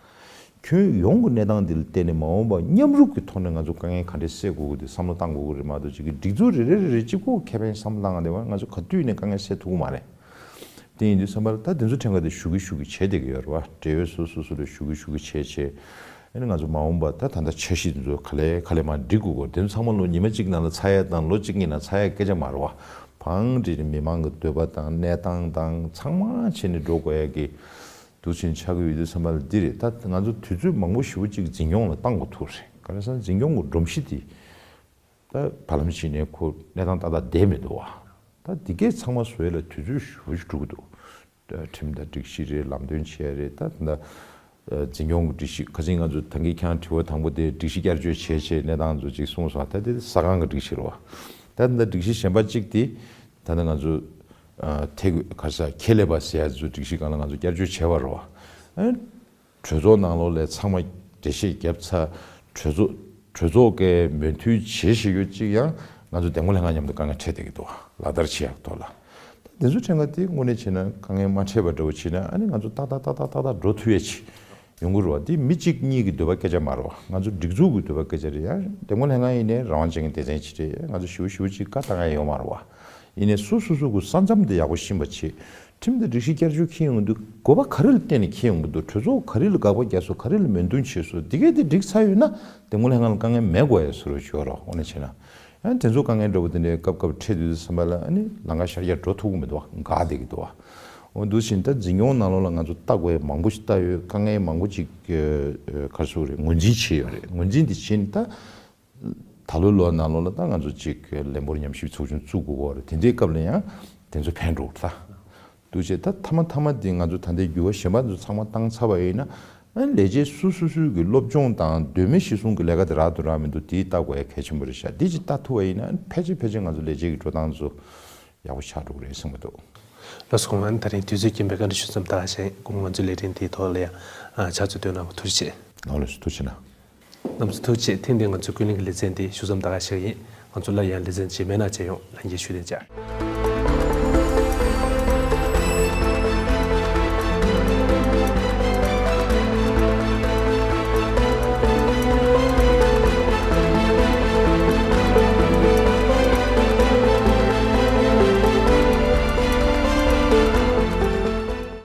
ཁྱོན་ཡོངས་ཀྱི་གནས་སྟངས་འདི་ལ་བལྟས་ནས་མ་འོངས་པ་མཉམ་རུབ་ཀྱི་ཐོག་ནས་ང་ཚོ་དཀའ་ངལ་ག་འདྲས་སེལ་དགོས་ཀྱི་འདུག་བསམ་བློ་བཏང་དགོས་ཀྱི་རེད་མ་གཏོགས། ཅིག་གི་སྒྲིག་འཛུགས་རེ་རེ་རེ་རེ་གཅིག་པོ་ཁེ་ཕན་བསམ་བློ་བཏང་བསྡད་པ་ང་ཚོ་ག་དུས་ནས་དཀའ་ངལ་སེལ་ཐུབ་ཀྱི་མ་རེད། དེ་ཡིན་དུས་ཙམ་པ་ལ་ད་དེ་ཚོ་ཕྲན་ག་དེ་ཞུ་གི་ཞུ་གི་བྱས་བསྡད་ཀྱི་ཡོད་རེད་བ། འབྲེལ་ཡོད་སོ་སོ་སོ་ལ་ཞུ་གི་ཞུ་གི་བྱས་བྱས། ཨ་ནི་ང་ཚོ་མ་འོངས་པ་ད་ད་ལྟ་འཆར་གཞི་དེ་ཚོ་ག་ལེ་ག་ལེ་མར་སྒྲིག་དགོས་ཀྱི་རེད། དེ་ཚོ་ཚང་མ་ལོ་ཉི་མ་གཅིག་ནང་ལ་ཚར་ཡ་དང་ལོ་གཅིག་གཉིས་ནང་ཚར་ཡ་སྐད་ཆ་མ་རེད་བ། བང་སྒྲིག་ནས་མི་མང་གི་འདོད་པ་དང་གནས་སྟངས་དང་ཚང་མ་བྱས་ནས་འགྲོ་དགོས་ཡ་གི་འདུག་ཕྱིན་ཆགས་ཀྱི་ཡོད་དུས་ཙམ་པ་ལ་འདི་རེད། ད་ང་ཚོ་དུས་ཚོད་མང་པོ་ཞེ་པོ་ཅིག་འཛིན་སྐྱོང་ལ་བཏང་དགོས་ཐུག་རེད། ག་རེ་ཟེར་ན་འཛིན་སྐྱོང་གི་སྒྲོམ་གཞི་དེ་ད་བར་ལམ་ཞིག་ནས་ཁོ་གནས་སྟངས་ཏག་ཏག་བསྡད་མི་འདུག་བ། ད་འདི་གས་ཚང་མ་བཟོ་ཡ་ལ་དུས་ཚོད་ཞེ་པོ་ཅིག་འགྲོ་གི་འདུག་ཁྲིམས་དང་སྒྲིག་གཞི་རེད། ལམ་སྟོན་བྱས་རེད། ད་ད་འཛིན་སྐྱོང་གི་སྒྲིག་གཞི་ཁ་སང་ང་ཚོ་ད་གིན་ཁྱེད་རང་དྲི་བ་དང་པོ་དེ་སྒྲིག་གཞི་བསྐྱར་བཅོས་བྱས་བྱས་གནས་སྟངས་ཚོ་ཅིག་གསུངས་སོང་། ད་དེ་ཟ་ཁང་གི་སྒྲིག་གཞི་རེད་བ། ད་ད་སྒྲིག་གཞི་གཞན་པ་གཅིག་དེ་ད་ད་ང་ཚོ་ཨ་ཐེ་གུ་ག་ས་ཁེ་ལས་པ་ཟེར་ཡ་ཚོ་སྒྲིག་གཞི་སྒང་ལ་ང་ཚོ་བསྐྱར་བཅོས་བྱས་པ་རེད་བ། ཨ་གྲོས་ཚོགས་ནང་ལོགས་ལ་ཚང་མ་འགྲེལ་བཤད་བརྒྱབ་ཚར། གྲོས་ཚོགས་གྲོས་ཚོགས་ཀྱི་མོས་མཐུན་བྱེད་བཞིན་ཡོད་ཅིག་ཡང་ང་ཚོ་འདེམས་བསྐོ་ལྷན་ཁང་མཉམ་དུ་དཀའ་ངལ་འཕྲད་བསྡད་ཀྱི་འདུག་བ། ལག་བསྟར་བྱེད་ཡག་ཐོག་ལ། ད་དེ་ཚོ་ཕྲན་ག་དེ་དངོས་གནས་བྱས་ན་དཀའ་ངལ་མ་འཕྲད་པ་འདྲ་བོ་བྱས་ན་ཨ་ནི་ང་ཚོ་ཏག་ཏག་ཏག་ཏག་ཏག་ཏག་འགྲོ་ཐུབ་ཡ་ཅིག་ཡོང་གི་རེད་བ། དེ་མི་གཅིག་གཉིས་ཀྱི་འདོད་པ་སྐད་ཆ་མ་རེད་བ། ང་ཚོ་སྒྲིག་འཛུགས་ཀྱི་འདོད་པ་སྐད་ཆ་རེད། ཡང་འདེམས་བསྐོ་ལྷན་ཁང་ཡིན་ནའི་རང་དབང་ཅན་གྱི་སྡེ་ཚན་ཅིག་རེད། ང་ཚོ་ཞེ་པོ་ཞེ་པོ་ཅིག་བཀའ་བཏང་ཡ་ཡོད་མ་རེད་བ། ཡིན་ནའི་སོ་སོ་སོ་གི་ས་མཚམས་དེ་ཡག་པོ་ཤེས་པ་བྱེད། ཁྲིམས་དང་སྒྲིག་གཞི་བསྐྱར་བཅོས་འཁྱེར་ཡོང་གི་འདུག་དགོས་པ་ག་རེ་ལ་བརྟེན་ནས་འཁྱེར་ཡོང་གི་འདུག་གྲོས་ཚོགས་ག་རེ་ལ་དགག་པ་རྒྱག་སོང་། ག་རེ་ལ་མོས་མཐུན་བྱས་སོང་། འདི་གས་དེ་འགྲིག་ཚར་ཡོད་ན་འདེམས་བསྐོ་ལྷན་ཁང་ལ་དཀའ་ངལ་མེད་དགོས་ཡ་བཟོ་འདྲ་བྱེད་རོགས། དངོས་གནས་བྱས་ན་ཡང་དེ་ཚོ་དཀའ་ངལ་འདྲ་པོ་དེ་འདྲའི་སྐབས་སྐབས་འཕྲད་དུས་ཙམ་པ་ལ་ཨ་ནི་ལམ་ཁ་ཤར་རྒྱག་འགྲོ་ཐུབ་ཀྱི་མི་འདུག་བ། འགག་བསྡད་ཀྱི་འདུག་བ། འོ་འདུག་བཞིན་ད་འཛིན་སྐྱོང་ནང་ལོགས་ལ་ང་ཚོ་ལྟ་དགོས་ཡ་མང་པོ་ཞིག་ལྟ་ཡོད། དཀའ་ངལ་མང་པོ་ཅིག་ག་རེ་ཟེར་དགོས་རེད། ངོས་འཛིན་བྱས་ཡོད་རེད། ངོས་འཛིན་དེ་བྱས་ནས་ད། ད་ལོའི་ལོ་ནང་ལོགས་ལ་ད་ང་ཚོ་ཅིག་ལན་འབོར་ཉམས་ཞིབ་ཚོགས་ཆུང་བཙུགས་དགོས་ཀྱི་རེད། དེ་འདྲའི་སྐབས་ལ་ཡང་དེ་ཚོ་ཕན་འགྲོ་གི་རེད་ད། འདུག་བྱས་ད་མཐའ་མ་མཐའ་མ་དེ་ང་ཚོ་ད་ལྟའི་འགྱུར་བ་གཞན་པ་ཚོ་ཚང་མ་བཏང་ཚར་བ་ཡིན་ན། ཨ་ནི་ལས་བྱེད་སུ་སུ་སུའི་གི་སློབ་སྦྱོང་དང་གདོད་མའི་གཞི་བཟུང་གི་ལས་ཀ་དེ་རག་འདུག་རག་མི་འདུག་དེ་ལྟ་དགོས་ཡ་གལ་ཆེན་པོ་རེད་ཤག་དེ་ཅིག་ལྟ་ཐུབ་པ་ཡིན་ན་ཨ་ནི་ཕལ་ཆེར་ཕལ་ཆེར་ང་ཚོ་ལས་བྱེད་ཀྱི་འགྲོ་སྟངས་ཚོ་ཡག་པོ་ཆགས་འགྲོ་གི་རེད་བསམ་གྱི་འདུག་ལགས་སོ། ཨ་ནི་ད་རིང་དུས་ཚོད་རྐྱེན་པས་བཀའ་འདྲི་ཞུ་མཚམས་བཞག་བཞིན་སྐུ་ངོ་ང་ཚོའི་ལས་རིམ་དེའི་ཐོག་ལ་ཡང་ཕྱག་ཚོད་བཏོན་གནང་བར་ཐུགས་རྗེ་ཆེ། ལགས་ལགས་སོ། ཐུགས་རྗེ་གནང་། རྣམ་པ་ཚོ་ཐུགས་རྗེ་ཆེ། ཐེངས་འདིའི་ང་ཚོའི་ཀུན་གླེང་གི་ལེ་ཚན་འདི་ཞུ་མཚམས་བཞག་བཞག་ཡིན། ང་ཚོ་སླར་ཡང་ལེ་ཚན་རྗེས་མའི་ནང་མཇལ་ཡོང་། ལྷན་རྒྱས་བཞུགས་གདན་འཇགས།